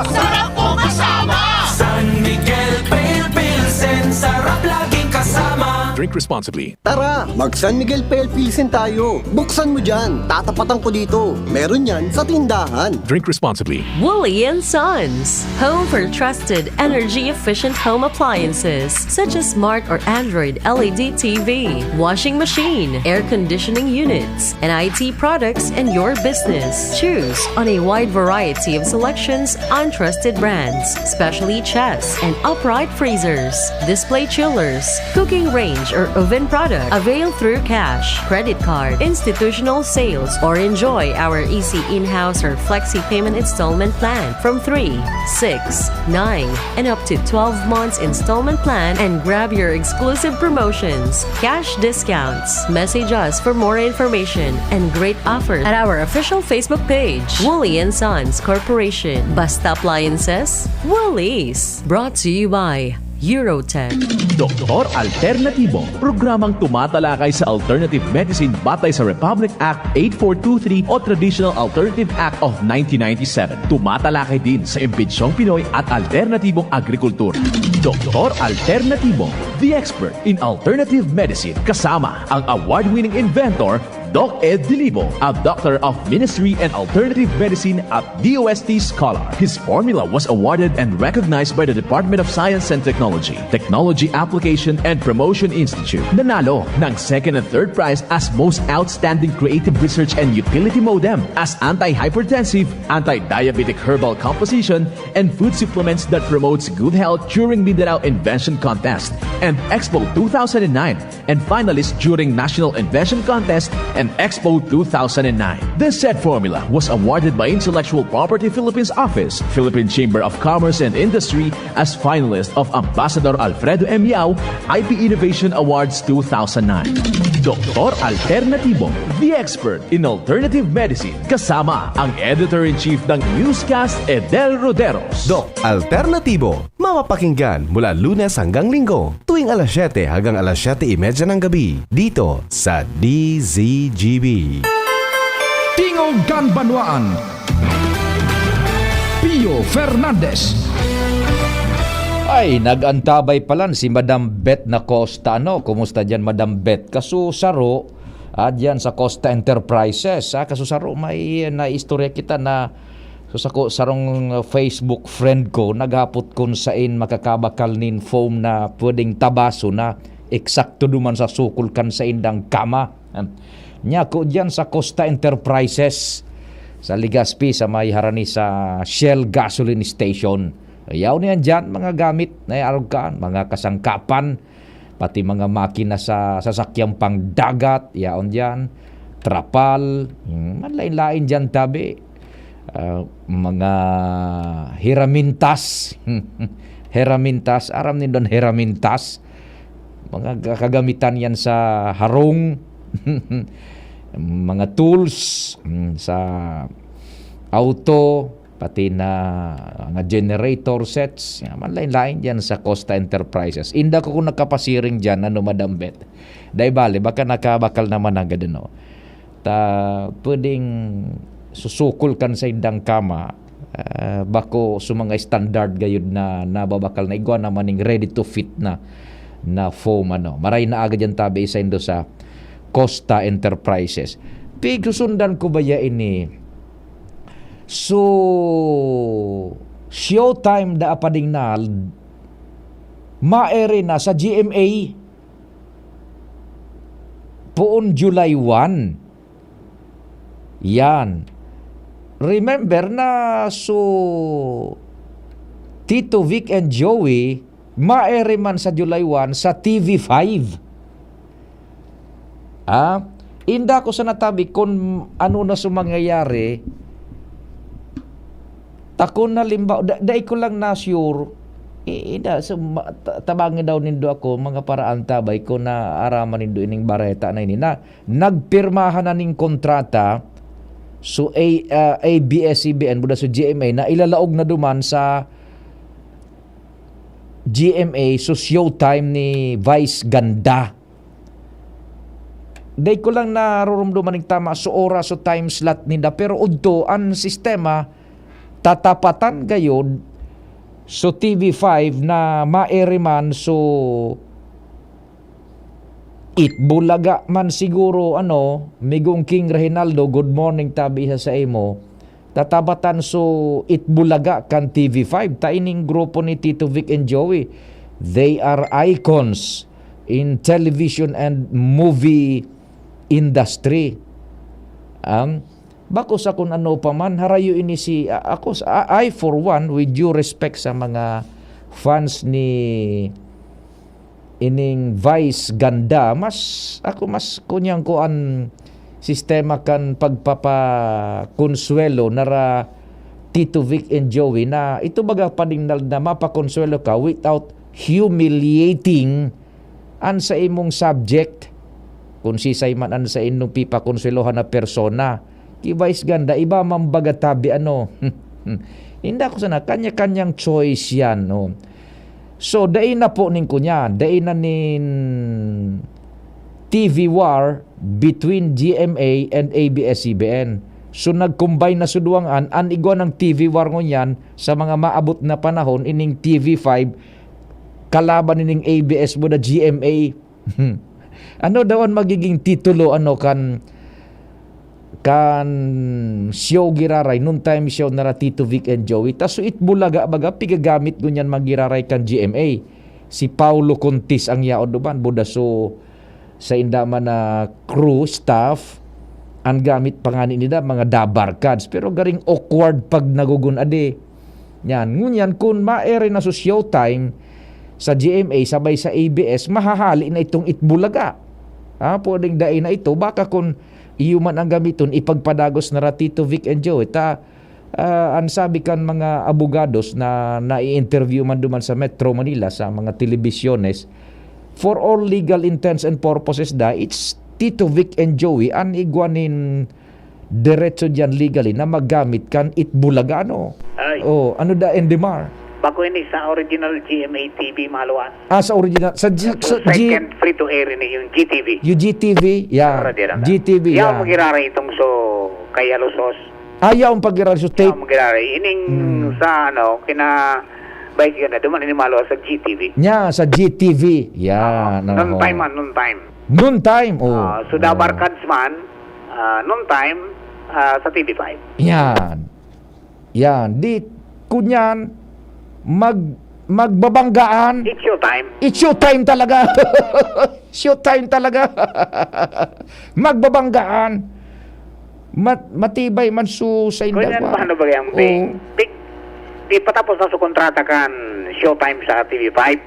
Sarap kong kasama! San Miguel Pale Pilsen, sarap laging kasama! Drink responsibly. Tara, mag San Miguel Pale Pilsen tayo. Buksan mo dyan. Tatapatan ko dito. Meron yan sa tindahan. Drink responsibly. Woolly and Sons, home for trusted energy-efficient home appliances such as smart or Android L E D T V, washing machine, air conditioning units, and I T products in your business. Choose on a wide variety of selections on trusted brands, specially chests and upright freezers, display chillers, cooking range or oven product. Avail through cash, credit card, institutional sales, or enjoy our easy in-house or flexi payment installment plan from three, six, nine, and up to twelve months installment plan and grab your exclusive promotions, cash discounts. Message us for more information and great offers at our official Facebook page, Woolly and Sons Corporation. Basta Appliances, Woolies. Brought to you by Eurotech. Doktor Alternatibo, programang tumatalakay sa alternative medicine batay sa Republic Act eight four two three o Traditional Alternative Act of nineteen ninety-seven. Tumatalakay din sa imbensyong Pinoy at alternatibong agrikultura. Doktor Alternatibo, the expert in alternative medicine, kasama ang award-winning inventor Doc Ed Dilibo, a Doctor of Ministry and Alternative Medicine at D O S T scholar. His formula was awarded and recognized by the Department of Science and Technology, Technology Application and Promotion Institute. Nanalo ng second and third prize as Most Outstanding Creative Research and Utility Modem, as anti-hypertensive, anti-diabetic herbal composition, and food supplements that promotes good health during Mindanao Invention Contest and Expo two thousand nine, and finalist during National Invention Contest and Expo two thousand nine. This said formula was awarded by Intellectual Property Philippines Office, Philippine Chamber of Commerce and Industry, as finalist of Ambassador Alfredo M. Yao I P Innovation Awards two thousand nine. Doktor Alternatibo, the expert in alternative medicine, kasama ang editor-in-chief ng Newscast, Edel Roderos. Doc Alternatibo, mapapakinggan mula Lunes hanggang Linggo, tuwing alas siyete hanggang alas siyete y media ng gabi, dito sa D Z G B. Tingog kan Banwaan, Pio Fernandez. Ay, nag-antabay palan si Madam Beth na Costa, ano? Kumusta diyan, Madam Beth? Kasusaro, ah, diyan sa Costa Enterprises, ah, kasusaro, may naistorya kita na sa sako, sarong Facebook friend ko, naghapot kun sain makakabakal nin foam na pwedeng tabaso na eksakto duman sa sukol kan saindang kama. Nya, ko diyan sa Costa Enterprises, sa Legazpi, sa may harani sa Shell Gasoline Station. Yaon niyan diyan, mga gamit na iarog kan, mga kasangkapan, pati mga makina sa sasakyang pangdagat, yaon diyan, trapal, hmm, manlain-lain diyan tabi. Ah, mga hiramintas. Hiramintas, aram nindo an hiramintas? Mga ga-, kagamitan yan sa harong, mga tools, mm, sa auto, pati na mga generator sets, yan, manlain-lain diyan sa Costa Enterprises. Inda ko kung nakapasiring diyan, ano, Madam Beth? Dai bale, baka nakabakal naman agad, ano. Ta, pwedeng susukol kan saindang kama, ah, bako sa mga standard gayud na nababakal na igwa naman ning ready to fit na, na foam, ano. Maray na agad yan tabi saindo sa Costa Enterprises. Pigsusundan ko ba ya ini? So, showtime da Apadingnal, maere na sa G M A poon July one. Yan. Remember na so Tito Vic and Joey, maere man sa July one sa T V five. Ah, inda ko sana tabi kun ano na so mangyayari. Ta kun halimbawa, da-, dai ko lang na sure, i-, inda, so, ma-, ta-, tabangi daw nindo ako, mga paraan tabay, kun naaraman nindo ining bareta na ini, na nagpirmahan na ning kontrata, so, A-, ah, A B S C B N, buda so G M A, na ilalaog na duman sa G M A, so showtime ni Vice Ganda. Dai ko lang narurumduman ning tama so oras, so time slot ninda, pero udto an sistema, tatapatan gayod so T V five na maere man, so Itbulaga man siguro, ano, Migong King Reginaldo, good morning tabi sa saimo. Tatabatan so Itbulaga kan T V five, ta ining grupo ni Tito Vic and Joey, they are icons in television and movie industry. Ang bako sa kun ano pa man, harayo ini si, a-, ako sa, I, for one, with due respect sa mga fans ni ining Vice Ganda, mas, ako mas kunyang ko an sistema kan pagpapakonsuelo nara Tito Vic and Joey na ito baga padingnal na mapakonsuelo ka without humiliating an sa imong subject. Kung sisay man an sa inyong pipakonsuelohan na persona, ki Vice Ganda, iba man baga tabi, ano. Inda ko sana, kanya-kanyang choice yan, no? So, dai na po ning kunya, dai na nin T V war between G M A and A B S C B N. So, nag-combine na suduangan, an igwa ng T V war ngunyan, sa mga maabot na panahon, ining T V five, kalaban nining A B S mo na G M A. Ano daw ang magiging titulo, ano, kan kan show giraray, noon time show na ra Tito Vic and Joey. Ta so it Bulaga baga, pigagamit ngunyan man giraray kan G M A. Si Paulo Contis ang yaon duman, buda so sa inda man na crew, staff, ang gamit pa ngani nila, mga dabarkads. Pero garing awkward pag nagugun-adi. Yan. Ngunyan, kung maere na sa Showtime, sa G M A, sabay sa A B S, mahahali na itong Itbulaga. Ha? Pwedeng dai na ito. Baka kung iyo man ang gamiton, ipagpadagos na ra Tito Vic and Joey. Ta, ah, ang sabi kan mga abogados na nai-interview man duman sa Metro Manila, sa mga telebisyones, for all legal intents and purposes da, it's Tito Vic and Joey an igwa nin diretso diyan legally na magamit kan Itbulagano. Ay. Oh, ano da, Endemar? Bako ini sa original G M A T V, maluwas. Ah, sa original, sa, G, sa G, Second free to air ini yung G T V. U G T V, yeah. Para di lang. G T V, Yaw yeah. Magiraray itong so kay Alusos. Ayaw ang pagiraray sa Yaw tape. Magiraray. Ining Mm. sa ano, kina bike yun na duman ini maluwas sa G T V. Nya, sa G T V. Yan. Noon Oo. time man, noon time. Noon time. Oh. Ah, so Oo. Dabarkads man, ah, noon time, ah, sa T V five. Yan. Yan. Di, kunyan, mag, magbabanggaan. It's your time. It's show time talaga. Show time talaga. Magbabanggaan. Mat, matibay man su sa Kunyan indagwa. Paano ba yung Oo. big, big, di patapos na sa kontrata kan Showtime sa T V five.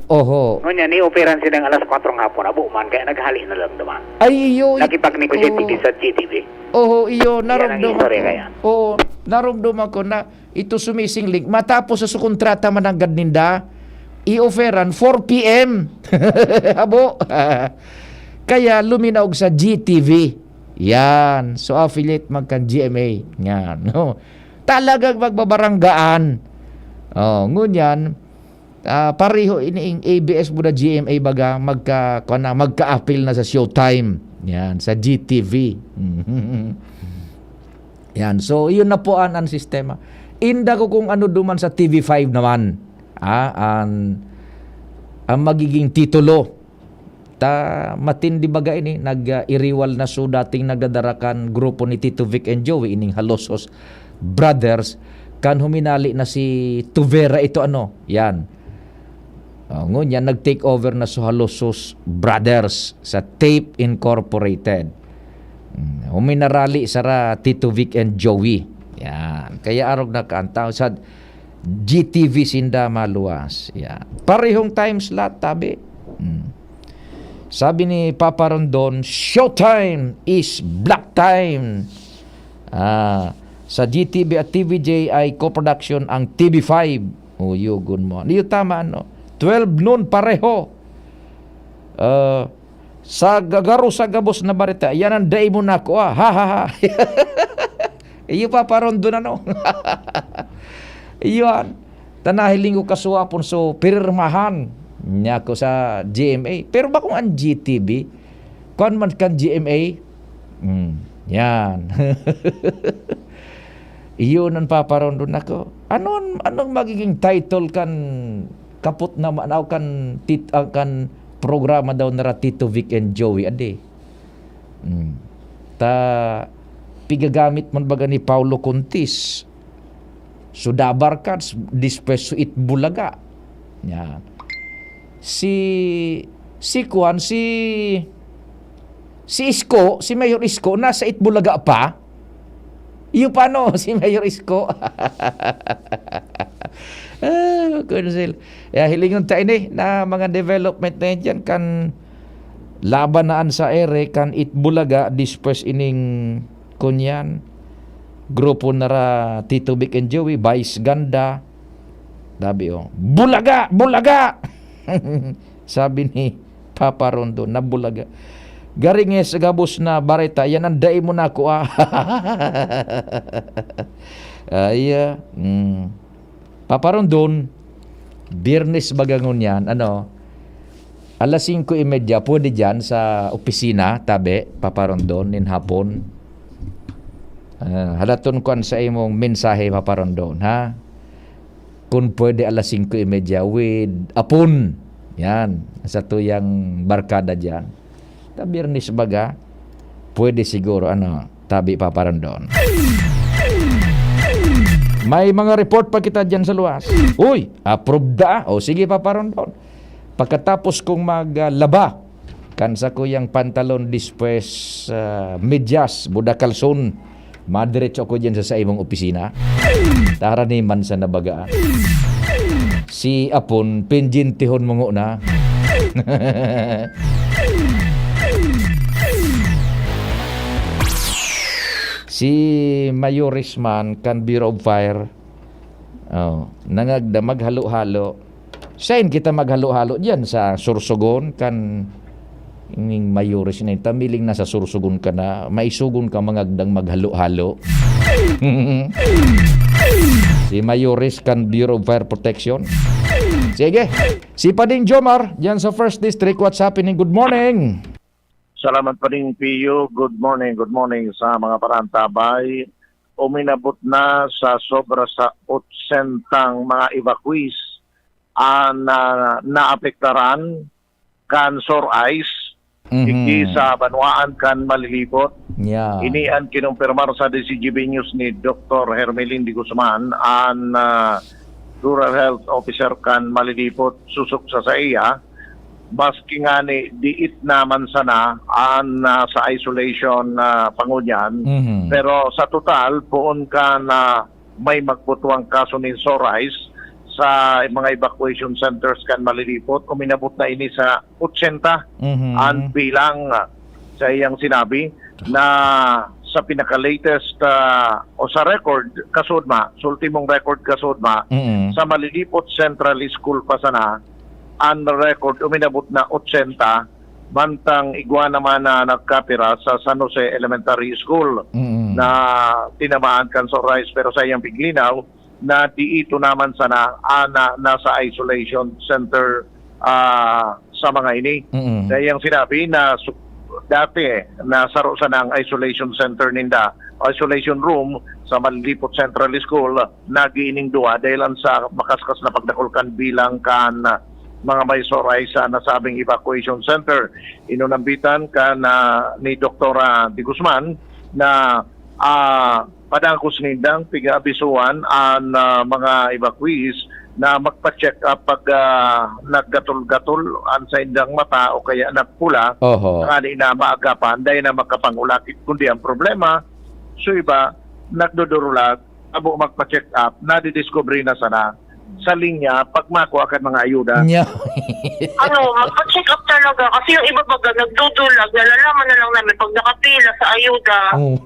Oho. Ngunyan, ni-operan silang alas kwatro ng hapon, abo man, kaya naghali na lang naman. Ay, iyo. it- Nakipag-negotiate oo. Sa G T V. Oo, iyo, Yan ang naramdaman istorya ko. Kaya. Oo, naramdaman ko na ito sumisingling. Matapos sa sukontrata mananggad ninda, i-offeran four P M. Abo. Kaya luminaog sa G T V. Yan. So, affiliate magkan G M A. Yan. No? Talagang magbabaranggaan. Oh, ngunyan, ah, pareho ini ing A B S buda G M A baga, magka, kuwan na, magka-appeal na sa Showtime. Yan, sa G T V. Yan. So, yun na po an, an sistema. Inda ko kung ano duman sa T V five naman. Ah, an, ang magiging titulo. Ta, matindi baga ini, nag, ah, iriwal na so dating nagdadarakan grupo ni Tito Vic and Joey, ining Halosos Brothers, kan huminali na si Tuvera ito, ano, yan. Oh, ngunyan, nag-take over na so Halosos Brothers sa Tape Incorporated. Hmm, huminarali sara Tito Vic and Joey. Yan. Kaya arog na kaantaw sa G T V sinda maluwas. Yan. Parehong time slot, tabi. Hmm. Sabi ni Papa Rondon, "Showtime is black time." Ah, sa G T V at T V J ay co-production ang T V five. O, yugon mo. Niyo tama, ano? Twelve noon pareho. Ah, sa gagaro sa gabos na bareta, yan ang dai mo nako, ah. Ha, ha, ha. Iyo, Papa Rondon, ano? Iyon. Tanahiling ko kasuwapon, so, pirmahan niya ko sa G M A. Pero bakong ang G T V, kuwan man kan G M A, hmm, yan. Iyon ang paparondon ako. Anong, anong magiging title kan kapot na manaw kan tit-, ah, kan programa daw nara Tito Vic and Joey, adi? Hmm. Ta, pigagamit man baga ni Paulo Contis. So, Dabarkads, despues so Itbulaga. Yan. Si, si kuwan, si, si Isko, si Mayor Isko, nasa Itbulaga pa. Iyo pa, no, si Mayor Isko. Ah, Kunsil. Ya, hilingon ta ini na mga development na yan dyan kan laban na an sa ere kan Itbulaga, despues ining kunyan, grupo nara Tito Vic and Joey, Vice Ganda. Sabi, oh, "Bulaga! Bulaga!" Sabi ni Papa Rondon, "Nabulaga." Garing eh, sa gabos na bareta, yan ang dai mo nako, ah. Ay, ah, mm. Papa Rondon, Biyernes baga ngunyan, ano, alas singko y media, pwede dyan sa opisina, tabi, Papa Rondon, nin hapon. Ah, halaton ko an sa imong mensahe, Papa Rondon, ha? Kung pwede, alas singko y media with Apon. Yan, sa tuyang barkada dyan. Ta Biyernes baga, pwede siguro, ano, Tabi, Papa Rondon. May mga report pa kita dyan sa luwas. Uy, approved na. O sige, Papa Rondon. Pagkatapos kong maglaba kan sakuyang pantalon, dispwes, ah, medyas, buda kalson, madiretso ako dyan sa, sa imong opisina. Tara ni man sa nabagaan. Si Apon, pinjintihon mo na. Si Mayoris man kan Bureau of Fire, oh, nangagda maghalo-halo. Sain kita maghalo-halo diyan sa Sorsogon kan ining Mayoris na yun? Tamiling nasa Sorsogon ka na, maisugon ka mangagdang maghalo-halo. Si Mayoris kan Bureau of Fire Protection. Sige. Si Pading Jomar, diyan sa First District. What's happening? Good morning. Salamat, Pading Pio. Good morning, good morning sa mga parantabay. Uminabot na sa sobra sa otsentang mga evacuees ang, ah, naapektaran kan sore ice, Mhm. digdi sa banwaan kan Malilipot. Yeah. Ini ang kinumpirmar sa D Z G B News ni Doktor Hermelin de Guzman, ang, ah, Rural Health Officer kan Malilipot, susok sa saiya. Maski ngani diit naman sana an, ah, sa isolation, ah, pangunyan. Mhm. Pero sa total, poon kan, ah, may magbutuang kaso nin sore ice sa mga evacuation centers kan Malilipot, uminabot na ini sa otsenta Mhm. an bilang, ah, sa iyang sinabi na sa pinaka-latest, ah, o sa record, kasudma, sa ultimong record, kasudma, Mhm. sa Malilipot Central School pa sana, ang record uminabot na otsenta, mantang igwa naman na nagkapira sa San Jose Elementary School Mhm. na tinamaan kan sore ice. Pero sa iyang piglinaw, na diito naman sana, ah, na nasa isolation center, ah, sa mga ini. Mhm. Sa iyang sinabi na su-, dati, na saro sana ang isolation center ninda, isolation room sa Malilipot Central School, naging duwa dahil sa makaskas na pagdakul kan bilang kan mga may sore ice sa nasabing evacuation center. Inunambitan kan, ah, ni Doktora de Guzman na, ah, padagos nindang pig-aabisuhan an, ah, mga evacuees na magpa-check up pag, ah, naggatol-gatol an saindang mata o kaya nagpula, Oho. tanganing na maagapan, dai na makapangulakit. Kundi ang problema, sa iba, nagdudurulag, abo magpa-check up, nadidiskubre na sana sa linya pag makua kan mga ayuda. Nya. Ano, magpa-check up talaga kasi yung iba baga nagdudulag, nalalaman na lang namin pag nakapila sa ayuda. Oo.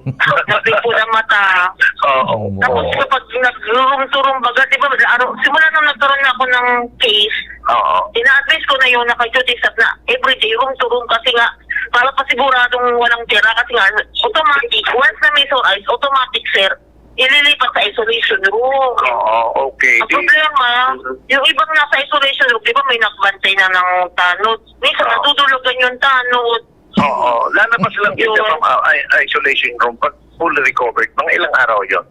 Nagpipula mata. Oo. Oo. Tapos kapag nag-room to room baga, di ba, araw, simula nung nagkaroon na ako ng case, Oo. ina-advise ko na yung naka-duty staff na everyday room to room kasi nga, para pasiguradong walang tira kasi nga, automatic, once na may sore ice, automatic, sir, ililipat sa isolation room. Oo, okay. Ang Di problema, Mhm. yung ibang nasa isolation room, di ba may nagbantay na ng tanod? Minsan Oo. nadudulagan yung tanod. Oo, lalabas lang yun Yun. sa mga i-, isolation room pag fully recovered. Mga ilang araw yun?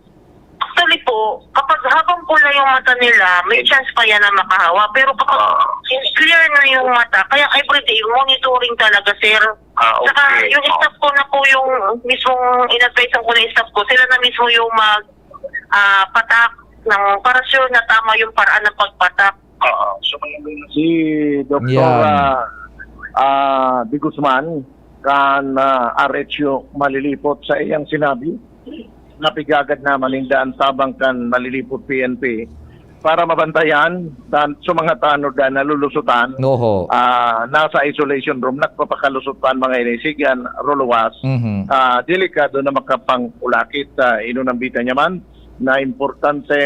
Actually po, kapag habang pula yung mata nila, may Yes. chance pa yan na makahawa. Pero kapag Ah. clear na yung mata, kaya everyday monitoring talaga, sir. Ah, Saka okay. yung Oo. staff ko na po yung mismong in-advise ko na yung staff ko, sila na mismo yung mag, ah, patak ng para sure na tama yung paraan ng pagpatak. Oo. So, may Si Doktora, Yan. ah, De Guzman, kan, ah, R H U Malilipot, sa iyang sinabi, napigagad naman ninda ang tabang kan Malilipot P N P para mabantayan tan-, sa mga tanod na nalulusutan, Oho. ah, nasa isolation room, nagpapakalusot pa ang mga ini. Sige, an Rolowas, Mhm. ah, delikado na makapangulakit. Ah, inunambitan niya man na importante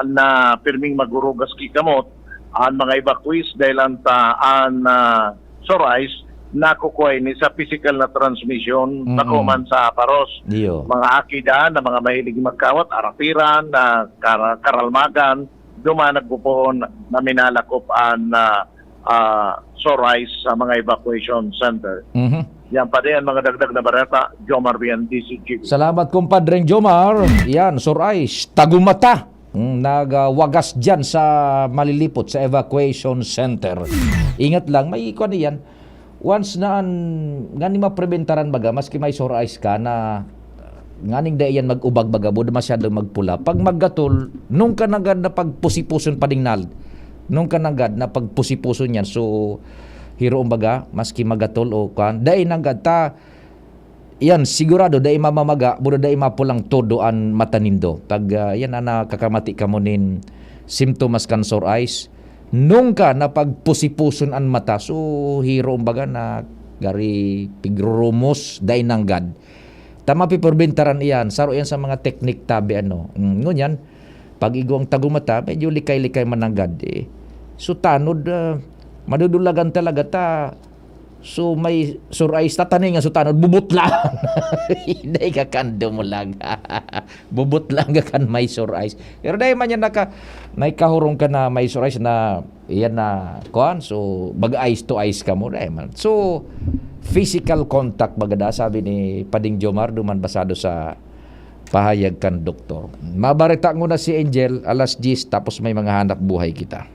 na pirming maghurugas ki kamot an mga evacuees dahil ang ta-, an, ah, sore ice nakukua ini sa pisikal na transmisyon, Mm-mm. bako man sa paros. Iyo. Mga aki daa na mga mahilig magkawat, arapiran, na kara-, karalmagan, duman nagpupoon na minalakop an, ah, ah, sore ice sa mga evacuation center. Mhm. Yan pa din ang mga dagdag na bareta, Jomar Bian, D Z G B. Salamat, Kumpadreng Jomar. Yan, sore ice, tagumata. Mm, nagwagas dyan sa Malilipot, sa evacuation center. Ingat lang, may kuwan yan. Once na an-, ngani mapreventaran baga, maski may sore ice ka na, Nganing dai yan mag-ubag, baga, bud masyadong magpula. Pag maggatol, nung ka nanggad na pagpusipuson pa ding nal-, nung ka nanggad na pagpusipuson yan. So, hiroon baga, maski magatol o kwan, dai nanggad ta, yan, sigurado, dai mamamaga, bud dai mapulang todo an mata nindo. Pag, ah, yan, ah, nakakamati kamo nin simptomas kan sore eyes, nung ka na pagpusipuson an mata, so, hiroon baga na gari pigrurumos, dai nanggad. Ta mapiperbentaran iyan, saro iyan sa mga teknik tabi ano. Mm, ngunyan, pag igwang tagumata, medyo likay-likay mananggad, eh. So, tanod, ah, madudulagan talaga ta. So, may sore eyes, tataningan so tanod, bubutlaan. Dai ka kan dumulag. Bubutlaan ka kan may sore eyes. Pero dai man yan naka-, may kahurong ka na may sore eyes na, iyan na, kuan, so, mag-eyes to eyes ka mo, dai man. So, physical contact, bagada, sabi ni Pading Jomar, duman basado sa pahayag kan doktor. Mabareta nguna si Angel, alas diyes, tapos may mga hanap buhay kita.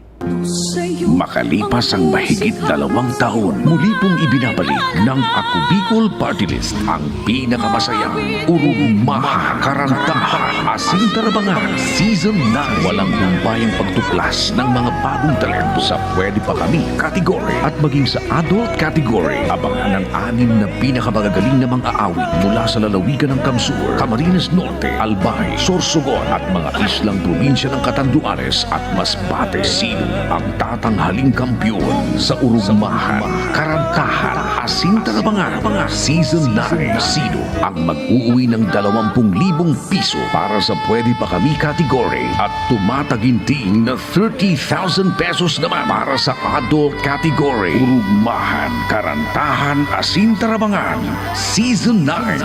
Makalipas ang mahigit dalawang taon, muli pong ibinabalik ng Ako Bicol Party List ang pinakamasayang, urugmahan, karantahan, asin tarabangan, Season nine. Walang humpayang pagtuklas ng mga bagong talento sa Pwede Pa Kami category at maging sa adult category. Abangan ang anim na pinakamagagaling na mga aawit mula sa lalawigan ng Camsur, Camarines Norte, Albay, Sorsogon at mga islang probinsya ng Catanduanes at Masbate. Sino ang tatanghaling kampiyon sa urugmahan, karantahan, asin tarabangan? Season nine. Sino ang mag-uuwi ng dalawampung libong piso para sa Pwede Pa Kami category at tumataginting na thirty thousand pesos naman para sa adult category? Urugmahan, karantahan, asin tarabangan, Season nine.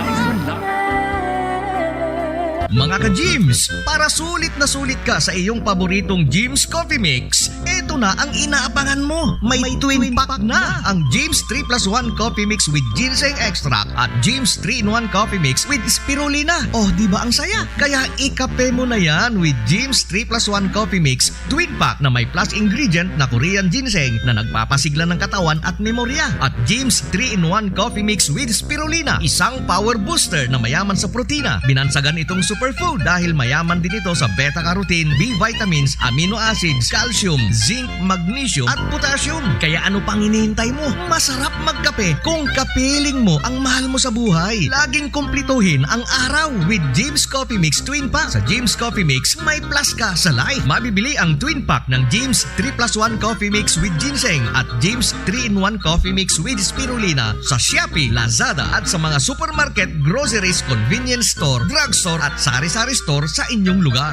Mga ka-Gyms, para sulit na sulit ka sa iyong paboritong Gyms Coffee Mix, eto na ang inaabangan mo. May twin pack na ang Gyms three plus one Coffee Mix with Ginseng Extract at Gyms three-in-one Coffee Mix with Spirulina. Oh, di ba ang saya? Kaya ikape mo na yan with Gyms three plus one Coffee Mix Twin Pack na may plus ingredient na Korean ginseng na nagpapasigla ng katawan at memorya, at Gyms three-in-one Coffee Mix with Spirulina, isang power booster na mayaman sa protina. Binansagan itong superfood dahil mayaman din ito sa beta-carotene, B vitamins, amino acids, calcium, zinc, magnesium, at potassium. Kaya ano pang hinihintay mo? Masarap magkape kung kapiling mo ang mahal mo sa buhay. Laging kumplituhin ang araw with Gyms Coffee Mix Twin Pack. Sa Gyms Coffee Mix, may plus ka sa life. Mabibili ang Twin Pack ng Gyms three plus one Coffee Mix with Ginseng at Gyms three-in-one Coffee Mix with Spirulina sa Shopee, Lazada at sa mga supermarket, groceries, convenience store, drugstore at sari-sari store sa inyong lugar.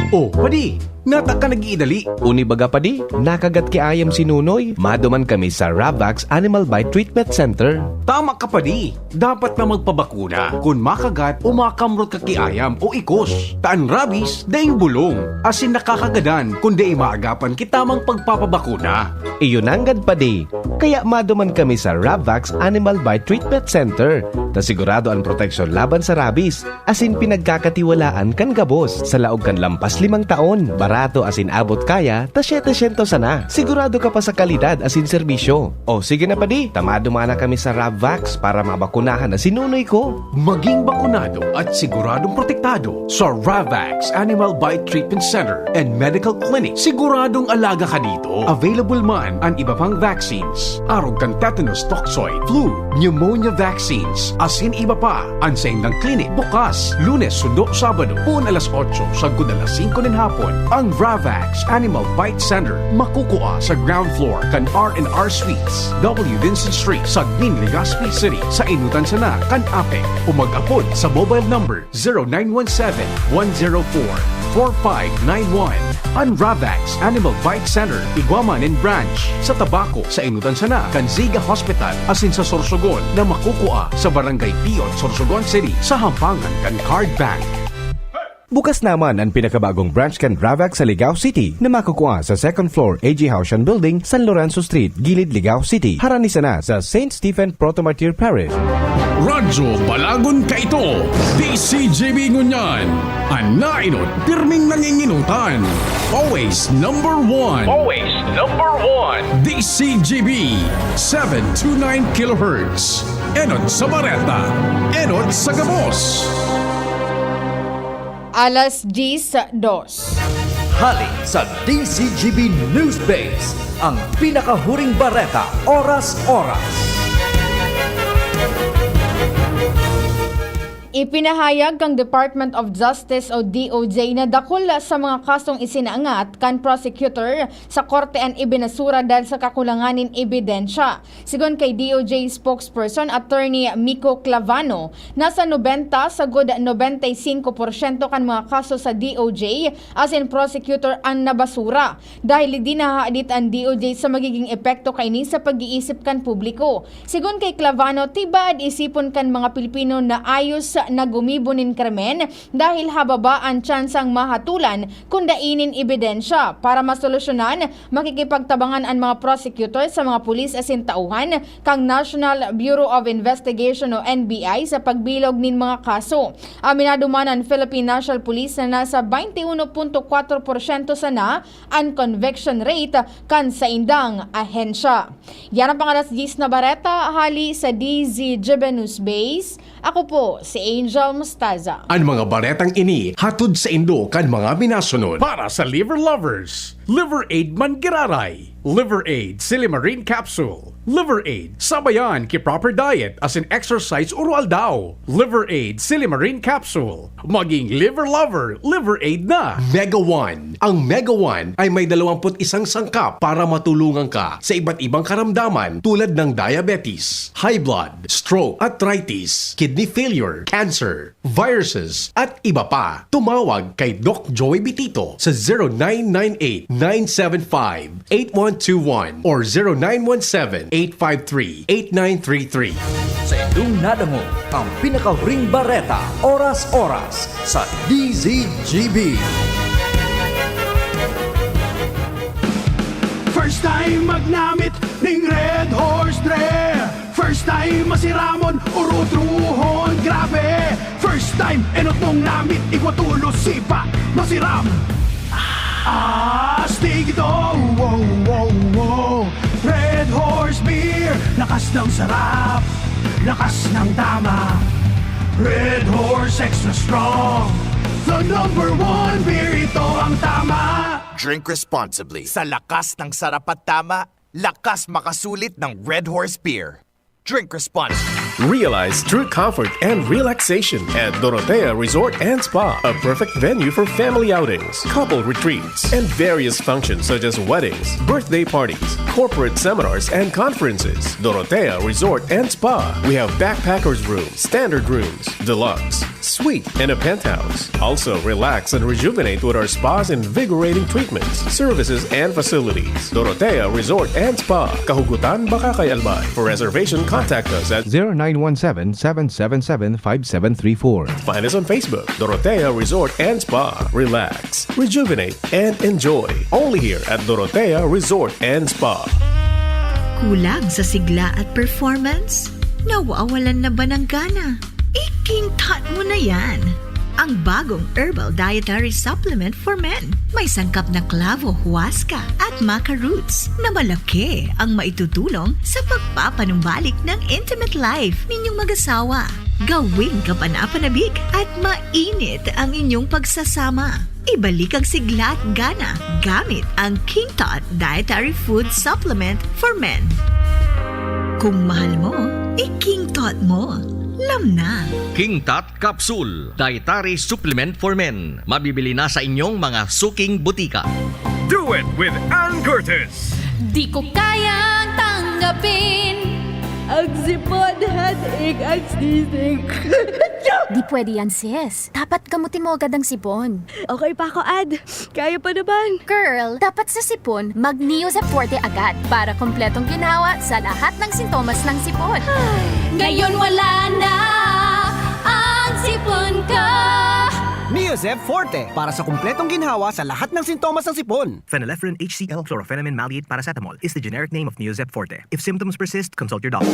Oh, padi, nata ka nag-iidali. Uni baga, padi, nakagat ki ayam si Nunoy. Maduman kami sa Ravax Animal Bite Treatment Center. Tama ka, padi. Dapat na magpabakuna kun makagat o makamrot ka ki ayam o ikos. Ta an rabies, daing bulong, asin nakakagadan kun dai maagapan ki tamang pagpapabakuna. Iyo nanggad, padi. Kaya maduman kami sa Ravax Animal Bite Treatment Center, ta sigurado an proteksyon laban sa rabies, asin pinagkakatiwalaan kan gabos. Sa laog kan lampas limang taon, barato asin abot kaya ta setecientos sana. Sigurado ka pa sa kalidad asin serbisyo. O sige na, padi, ta maduman na kami sa Ravax para mabakunahan na si Nunoy ko. Maging bakunado at siguradong protektado sa Ravax Animal Bite Treatment Center and Medical Clinic. Siguradong alaga ka dito. Available man an iba pang vaccines, arog kan tetanus toxoid, flu, pneumonia vaccines, asin iba pa. An saindang clinic bukas Lunes sundo Sabado, poon alas otso sagkod alas singko nin hapon. Ang Ravax Animal Bite Center makukua sa ground floor kan R and R Suites, W Vincent Street, Sagmin, Legazpi City, sa inutan sana kan APEC, o mag-apod sa mobile number zero nine one seven, one zero four, four five nine one. An Ravax Animal Bite Center igwa man nin branch sa Tabaco, sa inutan sana kan Ziga Hospital, asin sa Sorsogon na makukua sa Barangay Piot, Sorsogon City, sa hampangan kan Card Bank. Bukas naman ang pinakabagong branch kan Ravac sa Ligao City na makukua sa second floor A G Haushan Building, San Lorenzo Street, Gilid, Ligao City. Harani sana sa Saint Stephen Protomartyr Parish. Radyo Balagon kaito, D C G B ngunyan. An nainot, pirming nanginginutan. Always number one. Always number one. D C G B, seven two nine kilohertz. Enot sa bareta, enot sa gabos. Alas diyes dos. Hali sa D C G B News Base, ang pinakahuring bareta, oras-oras. Ipinahayag kan Department of Justice o D O J na dakul sa mga kasong isinaangat kan prosecutor sa korte an ibinasura dahil sa kakulangan nin ebidensya. Sigon kay D O J spokesperson Attorney Miko Clavano, nasa nobenta sagod nobenta y singko porsyento kan mga kaso sa D O J asin prosecutor an nabasura, dahil di nahahadit an D O J sa magiging epekto kaini sa pag-iisip kan publiko. Sigon kay Clavano, tibaad isipon kan mga Pilipino na ayos na gumibo nin krimen dahil hababa an tsansang mahatulan kun dai nin ebidensya. Para masolusyonan, makikipagtabangan an mga prosecutor sa mga pulis asin tauhan kan National Bureau of Investigation o N B I sa pagbilog nin mga kaso. Aminado man an Philippine National Police na nasa baynte uno punto kwatro porsyento sana an conviction rate kan saindang ahensya. Yan ang pang-alas diyes na bareta hali sa D Z G B News Base. Ako po si Angel Mostaza. An mga baretang ini hatod saindo kan mga minasunod. Para sa liver lovers, Liver Aid man giraray. Liver Aid Silimarin Capsule. Liver Aid, sabayan ki proper diet asin exercise oro-aldaw. Liver Aid Silimarin Capsule. Maging liver lover, Liver Aid na. Mega One. Ang Mega One ay may dalawampu't isang sangkap para matulungan ka sa iba't ibang karamdaman tulad ng diabetes, high blood, stroke, arthritis, kidney failure, cancer, viruses, at iba pa. Tumawag kay Doc Joey Bitito sa zero nine nine eight, nine seven five, eight one two one or zero nine one seven, eight five three, eight nine three three. Sa indong nadangog ang pinakahuring bareta, oras-oras, sa D Z G B. First time magnamit ning Red Horse, dre. First time masiramon, urutrohon, grabe. First time, enot mong namit, igwa tulos, sipa, masiram. Astig ito, wow, wow, wow. Red Horse Beer, lakas ng sarap, lakas ng tama. Red Horse Extra Strong, the number one beer, ito ang tama. Drink responsibly. Sa lakas ng sarap at tama, lakas makasulit ng Red Horse Beer. Drink responsibly. Realize true comfort and relaxation at Dorotea Resort and Spa, a perfect venue for family outings, couple retreats, and various functions such as weddings, birthday parties, corporate seminars, and conferences. Dorotea Resort and Spa. We have backpackers room, standard rooms, deluxe, suite, and a penthouse. Also, relax and rejuvenate with our spa's invigorating treatments, services, and facilities. Dorotea Resort and Spa, Kahugutan, Bacacay, Albay. For reservation, contact us at zero nine one seven, seven seven seven, five seven three four. Find us on Facebook, Dorotea Resort and Spa. Relax, rejuvenate, and enjoy. Only here at Dorotea Resort and Spa. Kulang sa sigla at performance? Nawawalan na ba ng gana? I-King Tot mo na yan! Ang bagong herbal dietary supplement for men. May sangkap na clavo, huasca at maca roots na malaki ang maitutulong sa pagpapanumbalik ng intimate life ninyong mag-asawa. Gawing kapanapanabik at mainit ang inyong pagsasama. Ibalik ang sigla at gana gamit ang King Tot Dietary Food Supplement for Men. Kung mahal mo, i-King Tot mo. Lam na! King Tot Capsule, Dietary Supplement for Men. Mabibili na sa inyong mga suking butika. Do it with Ann Curtis. Di ko kayang tanggapin ang sipon, headache, at sneezing. Di pwede yan, sis. Dapat gamutin mo agad ang sipon. Okay pa ako, Ad. Kaya pa naman. Girl, dapat sa sipon, mag Neo Zep Forte agad para kompletong ginhawa sa lahat ng sintomas ng sipon. Ngayon wala na ang sipon ko. Neo Neozep Forte para sa kumpletong ginhawa sa lahat ng sintomas ng sipon. Phenylephrine H C L, chlorphenamine maleate paracetamol is the generic name of Neozep Forte. If symptoms persist, consult your doctor.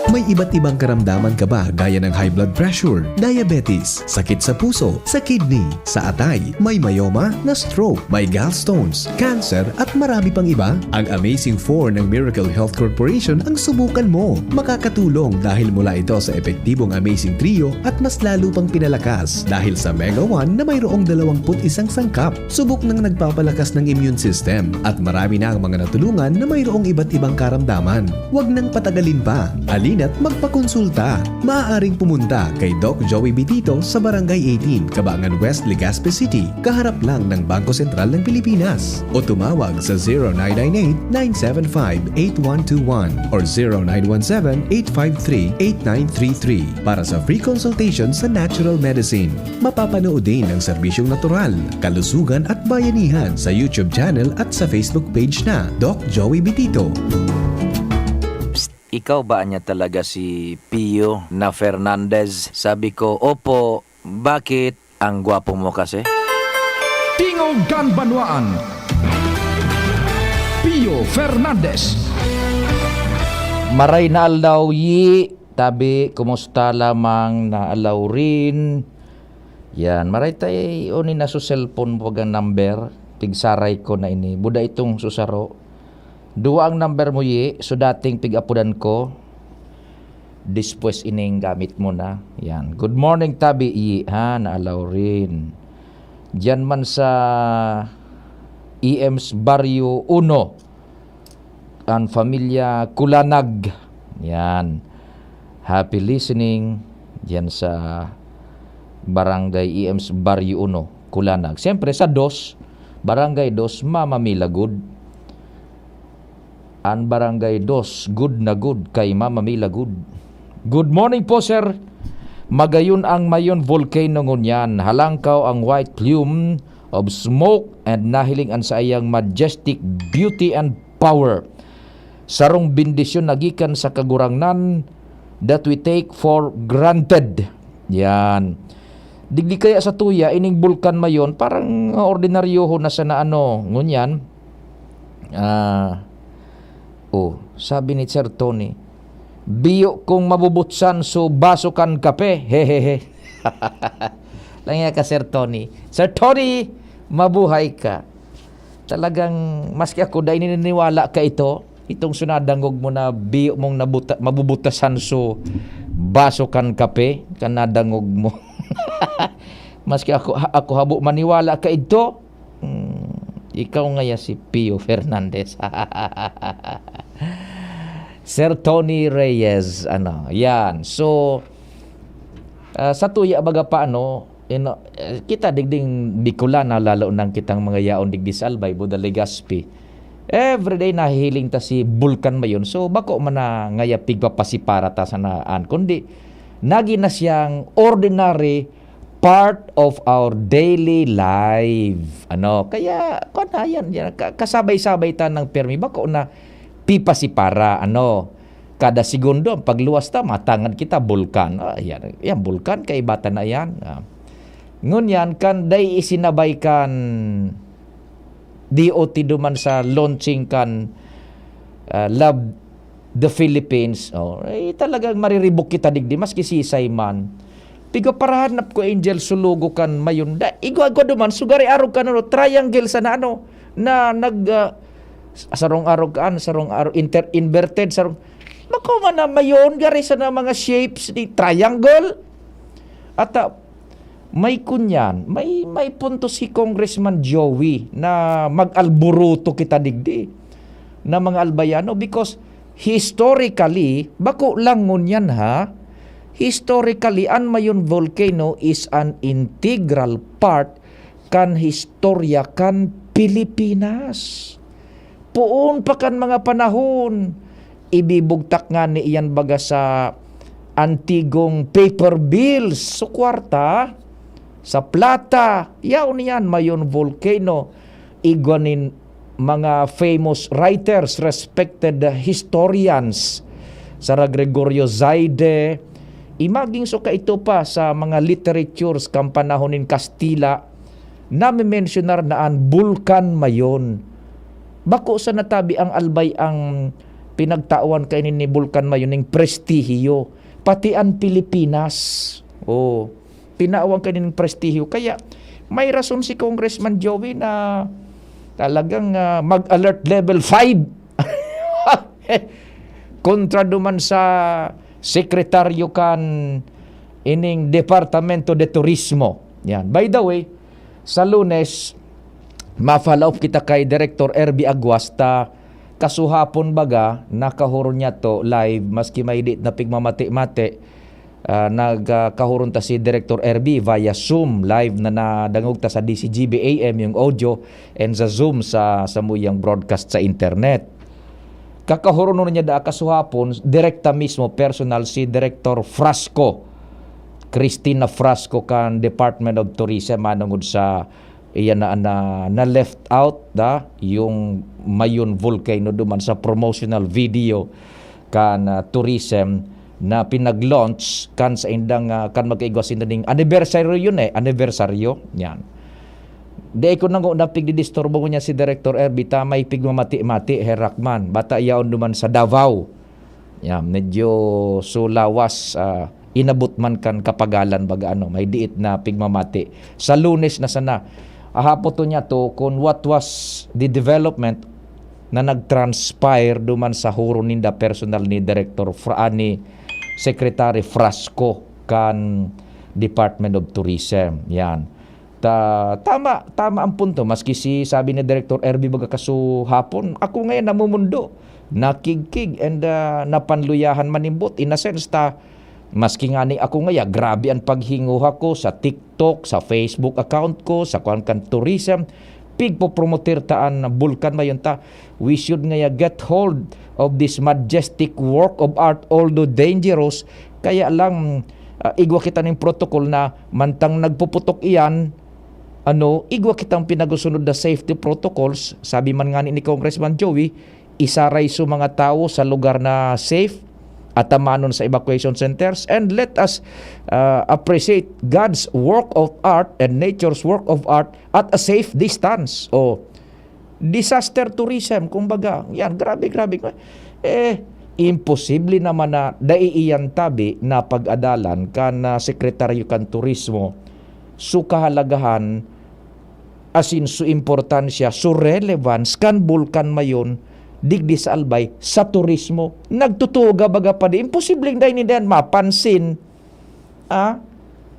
May iba't ibang karamdaman ka ba, gaya ng high blood pressure, diabetes, sakit sa puso, sa kidney, sa atay, may myoma, na-stroke, may gallstones, cancer, at marami pang iba? Ang Amazing four ng Miracle Health Corporation ang subukan mo. Makakatulong dahil mula ito sa epektibong Amazing Trio at mas lalo pang pinalakas dahil sa Mega one na mayroong dalawang put isang sangkap. Subok nang nagpapalakas ng immune system at marami na ang mga natulungan na mayroong iba't ibang karamdaman. Huwag nang patagalin pa. Alina't magpakonsulta. Maaaring pumunta kay Doc Joey Bitito sa Barangay eighteen, Cabangan West, Legazpi City, kaharap lang ng Bangko Sentral ng Pilipinas. O tumawag sa zero nine nine eight, nine seven five, eight one two one or zero nine one seven, eight five three, eight nine three three para sa free consultation sa natural medicine. Mapapanood din ang serbisyong natural, kalusugan at bayanihan sa YouTube channel at sa Facebook page na Doc Joey Bitito. Ikaw ba niya talaga si Pio na Fernandez? Sabi ko, opo. Bakit? Ang gwapo mo kasi. Tingog kan Banwaan. Pio Fernandez. Maray na aldaw, Yi. Tabi, kumusta lamang na aldaw rin? Yan, maray tay oni na su cellphone mo bagang number. Pigsaray ko na ini. Buda itong susaro. Duwa ang number mo, Yi. So dating pig-apodan ko. Despues ining gamit mo na. Yan. Good morning, Tabi, Yi. Ha, na aldaw rin. Diyan man sa E M's Barrio uno. Ang familia Kulanag. Yan. Happy listening diyan sa Barangay E M's Barrio uno, Kulanag. Siyempre, sa dos, Barangay dos, Mama Milagod. Ang Barangay dos, good na good kay Mama Milagod. Good morning po, sir. Magayon ang Mayon Volcano ngunyan. Halangkaw ang white plume of smoke and nahiling an saiyang majestic beauty and power. Sarong bendisyon na gikan sa Kagurangnan that we take for granted. Yan. Digdi kaya sa tuya, ining bulkan Mayon, parang ordinaryohon na sana ano, ngunyan. Ah, oh, sabi ni Sir Tony, "Biyo kong mabubutsan so baso kan kape." Hehehe. Lang yan ka, Sir Tony. Sir Tony, mabuhay ka. Talagang, maski ako, dai naniniwala ka ito. Itong sunadangog mo na biyo mong nabuta, mabubutasan so baso kan kape, kan nadangog mo. Maski ako, ha- ako habo maniwala ka ito. Hmm, ikaw ngaya si Pio Fernandez. Sir Tony Reyes, ano, yan. So, ah, sa tuya baga pa, ano, you know, eh, kita digding Bicolana, lalo nang kitang mga yaon digdi sa Albay, Buda, Legazpi. Everyday nahihiling ta si Bulkan Mayon. So, bako man na ngaya pigpapasipara ta sa naan, kundi nagi na siyang ordinary part of our daily life. Ano? Kaya, kwan na yan, yan. Ka- kasabay-sabay ta ng permi. Bako na pipasipara, ano? Kada segundo, ang pagluwas ta, matangad kita, bulkan. Ah, yan, yan, bulkan, kaibatan na yan. Ah. Ngunyan, kan day isinabay kan D O T duman sa launching kan ah, Love the Philippines. Oh, eh, talagang mariribok kita digdi, maski sisay man. Pigo parahanap ko, Angel, sulugo kan Mayon. Da, igwa-igwa duman, sugari arog kan ano, triangle sana ano, na nag, ah, sarong arog kan, sarong arog, inter, inverted, sarong, bako man na Mayon, gari sana mga shapes ni triangle. At ah, may kunyan, may, may punto si Congressman Joey na mag-alburuto kita digdi na mga Albayano, because historically, bako lang ngunyan ha, historically, an Mayon Volcano is an integral part kan historia kan Pilipinas. Poon pa kan mga panahon, ibibugtak ngani iyan baga sa antigong paper bills, sa kwarta, sa plata. Yaon iyan, Mayon Volcano. Igwa nin mga famous writers, respected historians, sara Gregorio Zaide, Imagine so kaito pa sa mga literatures kan panahon nin Kastila, nami-mensyonar na an Bulkan Mayon. Bako sana tabi ang Albay ang pinagtawan kaini ni Bulkan Mayon ning prestihiyo, pati an Pilipinas. Oh, tinawan kaini ning prestihiyo. Kaya may rason si Congressman Joey na talagang, ah, mag-alert level five. Kontra duman sa sekretaryo kan ining Departamento de Turismo. Yan. By the way, sa Lunes, mafalaop kita kay Director Erby Aguas ta kasuhapon baga, nakahuron niya to live, maski may di na pigmamati-mati, ah, nagkahuron ta si Director Erby via Zoom, live na nadangog ta sa D C G B A M yung audio and sa Zoom sa samuyang broadcast sa internet. Kakahuronon niya daa kasuhapon, direkta mismo, personal, si Director Frasco, Christina Frasco kan Department of Tourism, manungod sa iya na, na, na left out da yung Mayon Volcano duman sa promotional video kan, ah, tourism na pinag-launch kan sa indang, ah, kan magkaigwa sinda ning anibersaryo yun eh, anibersaryo. Yan. Di ko nang napigdidisturbo niya si Director Erby ta may pigmamati-mati, Herakman. Bata yaon duman sa Davao. Yan, medyo sulawas, ah, inabot man kan kapagalan baga ano, may diit na pigmamati. Sa Lunes na sana, ahapon to niya to kung what was the development na nag-transpire duman sa huron ninda personal ni Director Fra-, ah, ni Secretary Frasco kan Department of Tourism. Yan. Ta-, tama, tama ang punto. Maski si, sabi ni Director Erby baga kasuhapon, ako ngayon namumundo, nakigkig, and, ah, napanluyahan manimbot. In a sense, ta, maski nga ni ako ngaya, grabe ang paghinguha ko sa TikTok, sa Facebook account ko, sa kuwan kan tourism. Pigpopromoter ta an Bulkan Mayon ta. We should ngaya get hold of this majestic work of art, although dangerous. Kaya lang, ah, igwa kita ning protocol na mantang nagpuputok iyan, ano, igwa kitang pinagusunod na safety protocols. Sabi man ngani ni Congressman Joey, isaray so mga tawo sa lugar na safe, atamanon sa evacuation centers, and let us, ah, appreciate God's work of art and nature's work of art at a safe distance. O, disaster tourism, kumbaga. Yan, grabe, grabe. Eh, imposible naman na dai iyan tabi na pag-adalan kan, ah, Sekretaryo kan Turismo so kahalagahan asin so importansya, so relevance kan Bulkan Mayon digdi sa Albay sa turismo. Nagtutuga baga pa di, imposibleng dai ninda yan mapansin. Ah,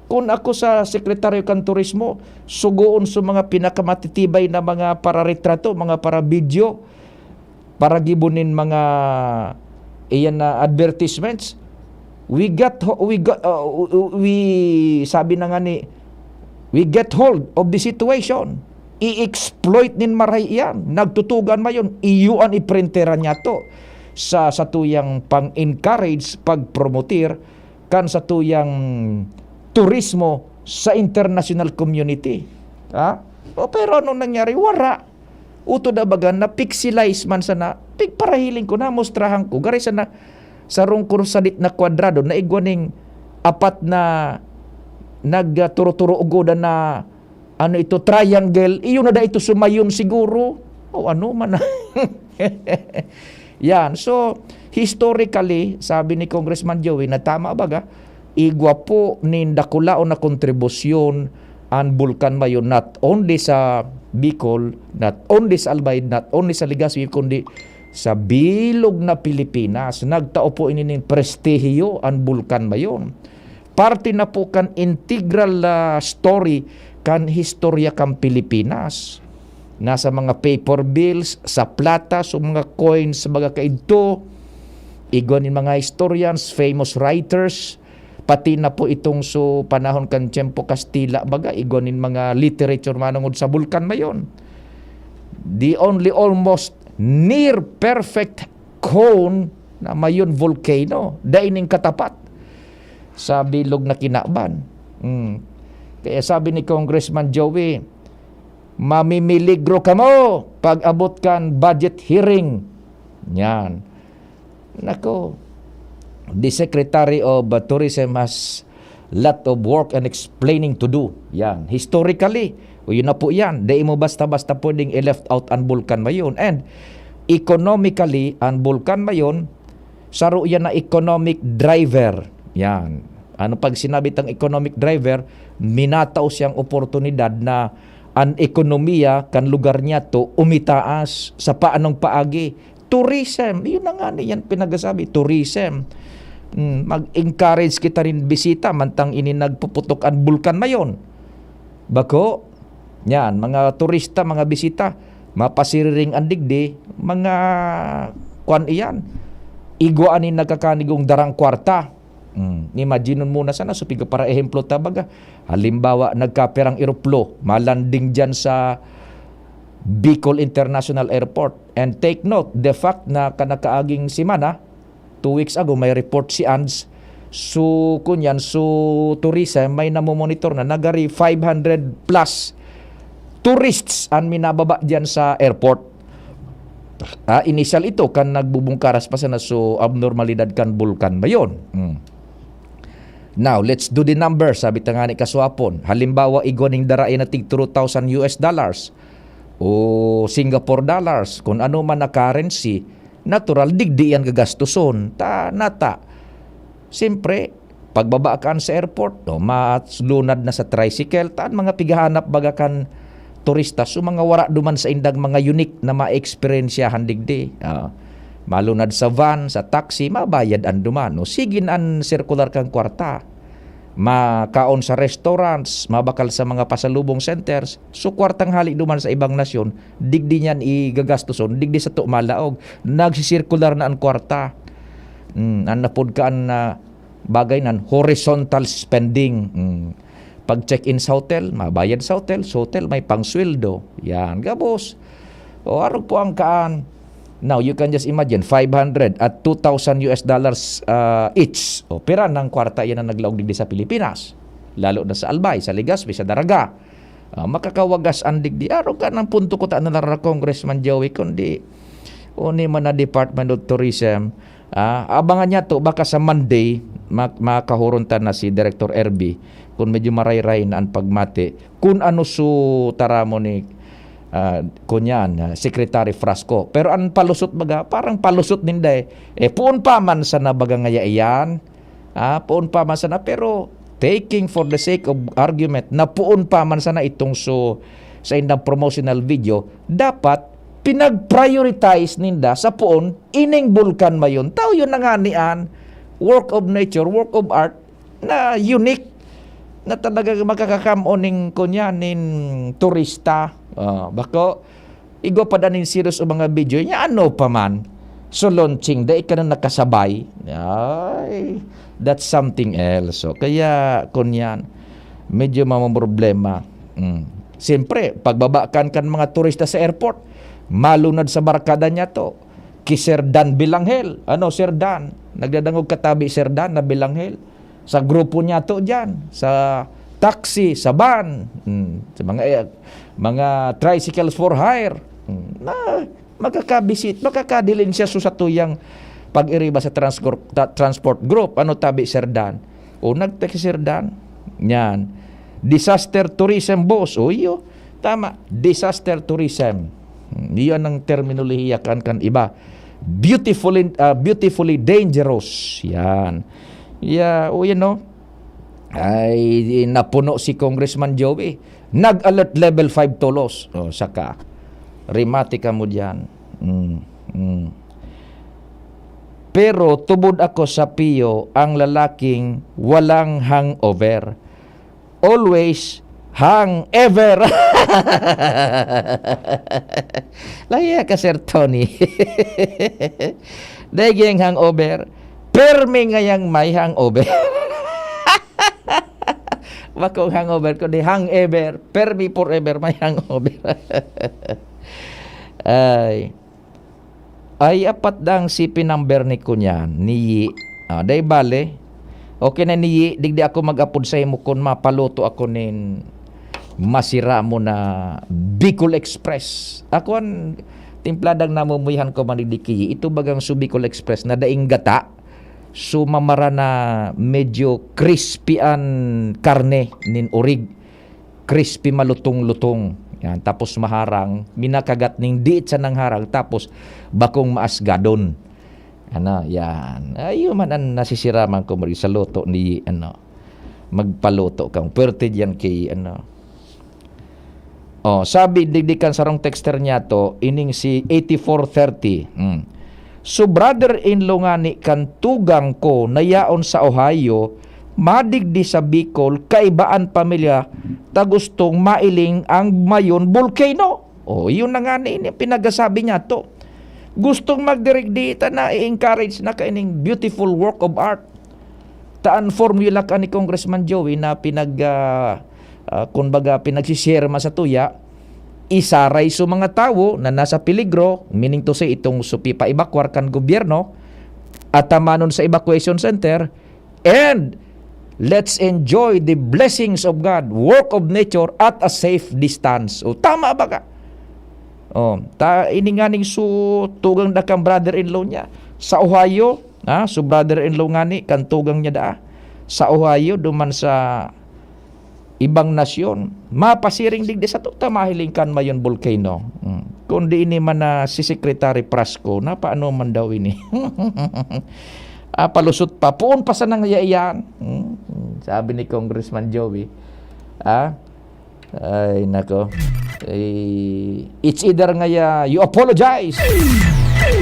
kun ako sa sekretaryo kan turismo, sugoon sa mga pinakamatitibay na mga pararetrato, mga parabidyo, paragibo nin mga iyan na advertisements. We got ho-, we got, uh, we, sabi na nga ni, we get hold of the situation. I-exploit nin maray iyan. Nagtutugan Mayon, iyo an iprintera niya to sa, sa tuyang pang-encourage, pagpromotir kan sa tuyang turismo sa international community. Ha? O, pero anong nangyari? Wara. Utod na baga, na-pixelize man sana. Pigparahiling ko na, mustrahan ko. Gari sana, sa rungkor sadit na kwadrado, na igwa ning apat na nagturo-turo ugodan na, ano ito, triangle, iyo na da ito sumayon siguro. O ano man na. Yan. So, historically, sabi ni Congressman Joey na tama baga, igwa po nin dakulaon na kontribusyon an Bulkan Mayon, not only sa Bicol, not only sa Albay, not only sa Legazpi, kundi sa bilog na Pilipinas. Nagtao po ini nin prestihiyo an Bulkan Mayon. Parte na po kan integral, ah, story kan historia kan Pilipinas. Nasa mga paper bills, sa plata, sa mga coins, sa mga kaidto, igwa nin mga historians, famous writers, pati na po itong so panahon kan tiyempo Kastila, baga, igwa nin mga literature manungod sa Bulkan Mayon. The only almost near perfect cone na Mayon volcano, dai ning katapat sa bilog na kinaban. Hmm. Kaya sabi ni Congressman Joey, "Mamimiligro kamo pag abot kan budget hearing." Yan. Nako. the Secretary of, uh, Tourism has lot of work and explaining to do. Yan. Historically, o yun na po yan. Di mo basta-basta pwedeng i-left out ang Bulkan Mayon. And economically, ang Bulkan Mayon, saro yan na economic driver. Yan. Ano pag sinabi tang economic driver, minatao siyang oportunidad na ang ekonomiya kan lugar niya to umitaas sa paanong paagi. Tourism, yun na nga niyan pinagasabi, tourism. Mm, mag-encourage kita rin bisita, mantang ini nagpuputok ang Bulkan Mayon. Bako, yan, mga turista, mga bisita, mapasiriring ang digdi, mga kwan iyan. Igwa ani nagkakanigong darang kwarta. Mm, imagine mo na sana, so piga para ehemplo ta baga. Halimbawa, nagkaperang eroplo, malanding dyan sa Bicol International Airport. And take note, the fact na kanakaaging semana, two weeks ago, may report si ANZ, so, kunyan, so, tourism, may namomonitor na, nagari five hundred plus tourists ang minababa dyan sa airport. Ah, initial ito kan nagbubungkaras pa sana so abnormalidad kan Bulkan Mayon. Hmm. Now, let's do the numbers, sabi ta nga ni kaswapon. Halimbawa, igwa ning dara yan na tig two thousand U S dollars o Singapore dollars, kung ano man na currency, natural, digdi yan gagastuson. Ta, nata. Siyempre, pagbaba kan sa airport, no, malunad na sa tricycle, ta an mga pighahanap baga kan turista, so mga wara duman sa indang mga unique na ma-eksperyensyahan digdi. Ah, malunad sa van, sa taxi, mabayad an duman. No? Sige na an sirkular kan kwarta. Makaon sa restaurants, mabakal sa mga pasalubong centers, so kwartang hali duman sa ibang nasyon, digdi niyan igagastoson, digdi sato malaog. Nagsisirkular na an kwarta. Mm, an napod kaan na bagay nan, horizontal spending. Mm. Pag check-in sa hotel, mabayad sa hotel, sa hotel may pangsweldo. Yan, gabos. O, arog po ang kaan. Now, you can just imagine, five hundred at two thousand U S dollars, ah, each. O, pira ng kwarta yan ang naglaog digdi sa Pilipinas. Lalo na sa Albay, sa Legazpi, sa Daraga. Ah, makakawagas ang digdi. Arog ka ng punto ko ta na, Congressman Joey, kundi uni man na Department of Tourism. Ah, abangan niya to, baka sa Monday, ma-, makahuron ta na si Director Erby kung medyo marayray na ang pagmati. Kung ano su taramo ni, ah, kunyan, ah, Secretary Frasco. Pero ang palusot baga, parang palusot ninda eh. Eh, puon pa man sana baga ngaya iyan. Ah, puon pa man sana. Pero taking for the sake of argument na puon pa man sana itong su sa indang promotional video, dapat pinag-prioritize ninda sa puon ining Bulkan Mayon. Tao yun na nga ni an work of nature, work of art na unique na talaga makakakam-on ning kunya nin turista. Ah, bako, igwa pa daning series o mga video niya, ano pa man. So, launching, dai ka na nakasabay. Ay, that's something else. So, kaya, kunyan, medyo mamamroblema. Mm. Siyempre, pagbaba kan, kan mga turista sa airport, malunad sa barkada niya to. Ki Sir Dan Bilanghel. Ano, Sir Dan? Nagdadangog katabi, Sir Dan, na Bilanghel. Sa grupo niya to dyan. Sa taxi, sa van, mm, sa mga, eh, mga tricycles for hire. Mm, na, makakabisit, makakadilin siya sa satuyang pag-iriba sa transgroup, ta-, transport group. Ano tabi, Sir Dan? O, nagtaki Sir Dan. Yan. Disaster tourism, boss. O, iyo. Tama. Disaster tourism. Hmm, iyan ang terminolohiya kan, kan iba. Beautifully, ah, beautifully dangerous. Yan. Yeah, o, yan, no? Ay, napuno si Congressman Joey. Nag-alert level five tolos. O, saka. Rimati ka mo dyan. Mm, mm. Pero tubod ako sa piyo ang lalaking walang hangover. Always hang ever. Laya ka, Sir Tony. Dahil yung hangover, permi ngayang may hangover. Bakong hangover, kundi hang ever. Permi forever, may hangover. Ay. Ay, apat dang C P number ni kunyan, ni Yi. Ah, dai bale. Okay na ni Yi, digdi ako mag-apod sa imo kun mapaluto ako nin masira mo na Bicol Express. Ako an timpladang namumuyahan ko man digdi ki Yi. Ito bagang su Bicol Express na daing gata. So, mamara na medyo crispy an karne nin orig. Crispy, malutong-lutong. Yan. Tapos maharang, minakagat ning diit sa nangharang, tapos bakong maasgadon. Ano, yan. Ayun man ang nasisiraman ko, Marie, sa luto ni, ano, magpaluto kang puwerte diyan kay, ano. Oh, sabi digdi kan sarong texter niya to, ining si eighty-four thirty. Hmm. So, brother-in-law ngani kan tugang ko na yaon sa Ohio, madigdi sa Bicol, kaiba an pamilya, ta gustong mailing ang Mayon Volcano. Oh, yun na nga ni, ni pinagasabi niya to. Gustong magdirigdi ta na i-encourage na kaining beautiful work of art. Ta an formula ka ni Congressman Joey na pinag, ah, ah, kumbaga, pinagsishare man sa tuya, isaray so mga tawo na nasa peligro, meaning to say, itong supi pa ebakwar kan gobyerno, atamanon sa evacuation center, and let's enjoy the blessings of God, work of nature at a safe distance. O, tama ba ka? Oh, ta ini nganing su tugang da kan brother-in-law niya sa Ohio, ha? So brother-in-law ngani kan tugang niya daa sa Ohio, duman sa ibang nasyon, mapasiring digdi sa tuta mahiling kan Mayon Volcano. Hmm. Kundi ini man na si Secretary Prasco, napaano man daw ini? Ah, palusot pa. Poon pa sana ngaya iyan. Hmm. Sabi ni Congressman Joey. Ah? Ay, nako. Eh, it's either ngaya you apologize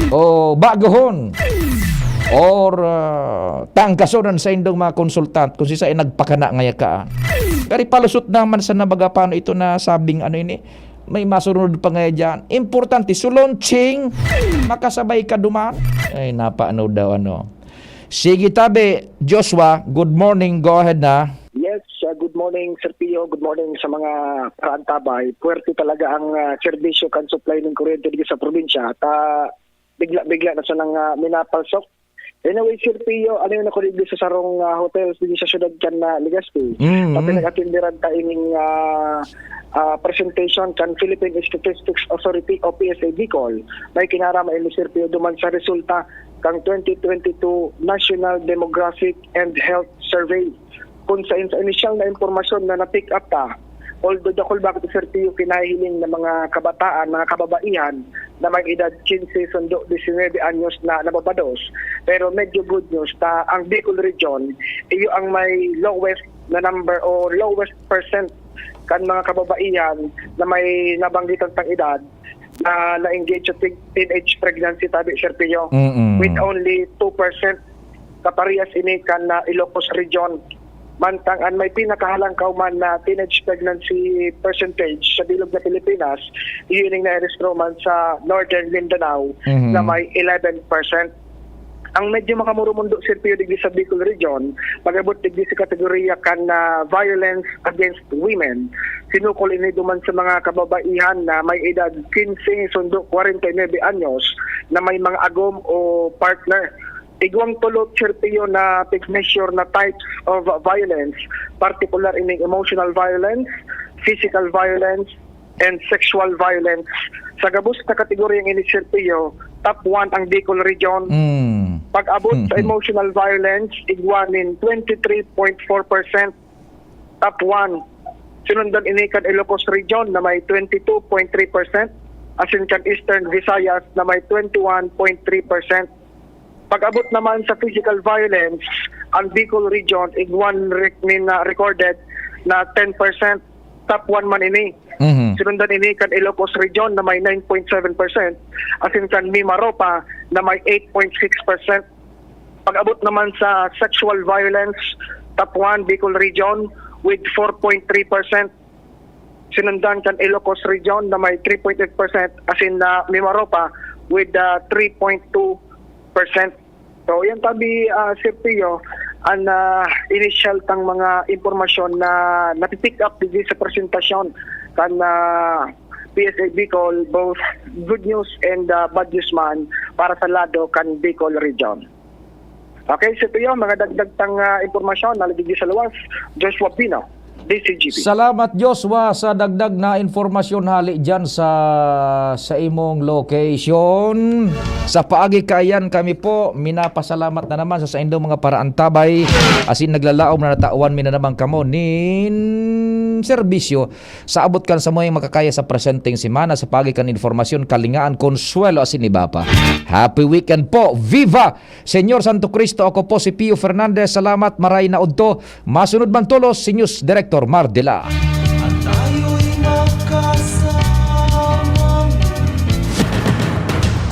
o bagohon or, ah, tangkason an saindong mga consultant kung sisay nagpakana ngaya ka. Pero palusot naman sa nabaga paano ito na sabing ano ini, may masunod pa ngaya diyan. Importante, so launching, makasabay ka duman. Ay, napaano daw ano. Sige, tabi, Joshua, good morning. Go ahead na. Yes, uh, good morning, Sir Pio. Good morning sa mga kaantabay. Puwerte talaga ang, ah, serbisyo kan supply ng kuryente dito sa probinsya. At, ah, bigla-bigla na sanang, ah, minapalsok. Anyway, Sir Pio, ano yun ako dito sa sarong, ah, hotel dito sa syudad kan, ah, Legazpi. Mm, Tapos mm. nag-atindiran ta ining, ah, ah, presentation kan Philippine Statistics Authority o P S A Bicol. May kinarama ini, Sir Pio, duman sa resulta kang twenty twenty-two National Demographic and Health Survey, kung sa, sa inisyal na impormasyon na na-pick up ta, although dakul bakit, Sir Pio, kinahiling na mga kabataan, mga kababaihan na may edad quince sundo diecinuebe anyos na nababados, pero medyo good news ta ang Bicol Region, iyo ang may lowest na number o lowest percent kan mga kababaihan na may nabanggitan tang edad na na-engage sa teen-, teenage pregnancy, tabi, Sir Pio, Mm-mm. with only two percent kaparehas ini kan, ah, Ilocos Region. Mantang an may pinakahalangkaw man na teenage pregnancy percentage sa bilog na Pilipinas, iyon ang nairehistro man sa Northern Mindanao Mhm. na may eleven percent. Ang medyo makamurumundo, Sir Pio, digdi sa Bicol Region, mag-abot digdi sa kategorya kan, ah, violence against women. Sinukol ini duman sa mga kababaihan na may edad quince sundo kwarenta y nuebe anyos na may mga agom o partner. Igwang tolo, Sir Pio, na pig-measure na types of violence, partikular ining emotional violence, physical violence, and sexual violence. Sa gabos na kategoryang ini, Sir Pio, top one ang Bicol Region. Mm. Pag-abot sa Mm-hmm. emotional violence, igwa nin twenty-three point four percent, top one. Sinundan ini kan Ilocos Region na may twenty-two point three percent, asin kan Eastern Visayas na may twenty-one point three percent. Pag-abot naman sa physical violence, ang Bicol Region igwa nin rec-, nin, ah, recorded na ten percent, top one man ini. Mhm. Sinundan ini kan Ilocos Region na may nine point seven percent, asin kan Mimaropa na may eight point six percent. Pag-abot naman sa sexual violence, top one, Bicol Region with four point three percent. Sinundan kan Ilocos Region na may three point eight percent, asin na Mimaropa with, ah, three point two percent. So, yan tabi, ah, Sir Pio, ang, ah, initial tang mga impormasyon na napipick up digdi sa presentasyon kan, ah, P S A Bicol, both good news and, ah, bad news man para sa lado kan Bicol Region. Okay, Sir Pio, mga dagdag tang, ah, impormasyon, nalagigi sa luwas, Joshua Pino. D C G B. Salamat, Joshua, sa dagdag na impormasyon hali dyan sa, sa imong location. Sa paagi kaiyan kami po, minapasalamat na naman sa saindong mga paraantabay. Asin naglalaom na natawan mi na naman kamo nin serbisyo sa abot kan samuyang makakaya sa presenteng semana. Sa paagi kan informasyon, kalingaan, konsuelo, asin iba pa. Happy weekend po! Viva Señor Santo Cristo! Ako po si Pio Fernandez. Salamat, maray na udto. Masunod man tolos si News Director Mar de la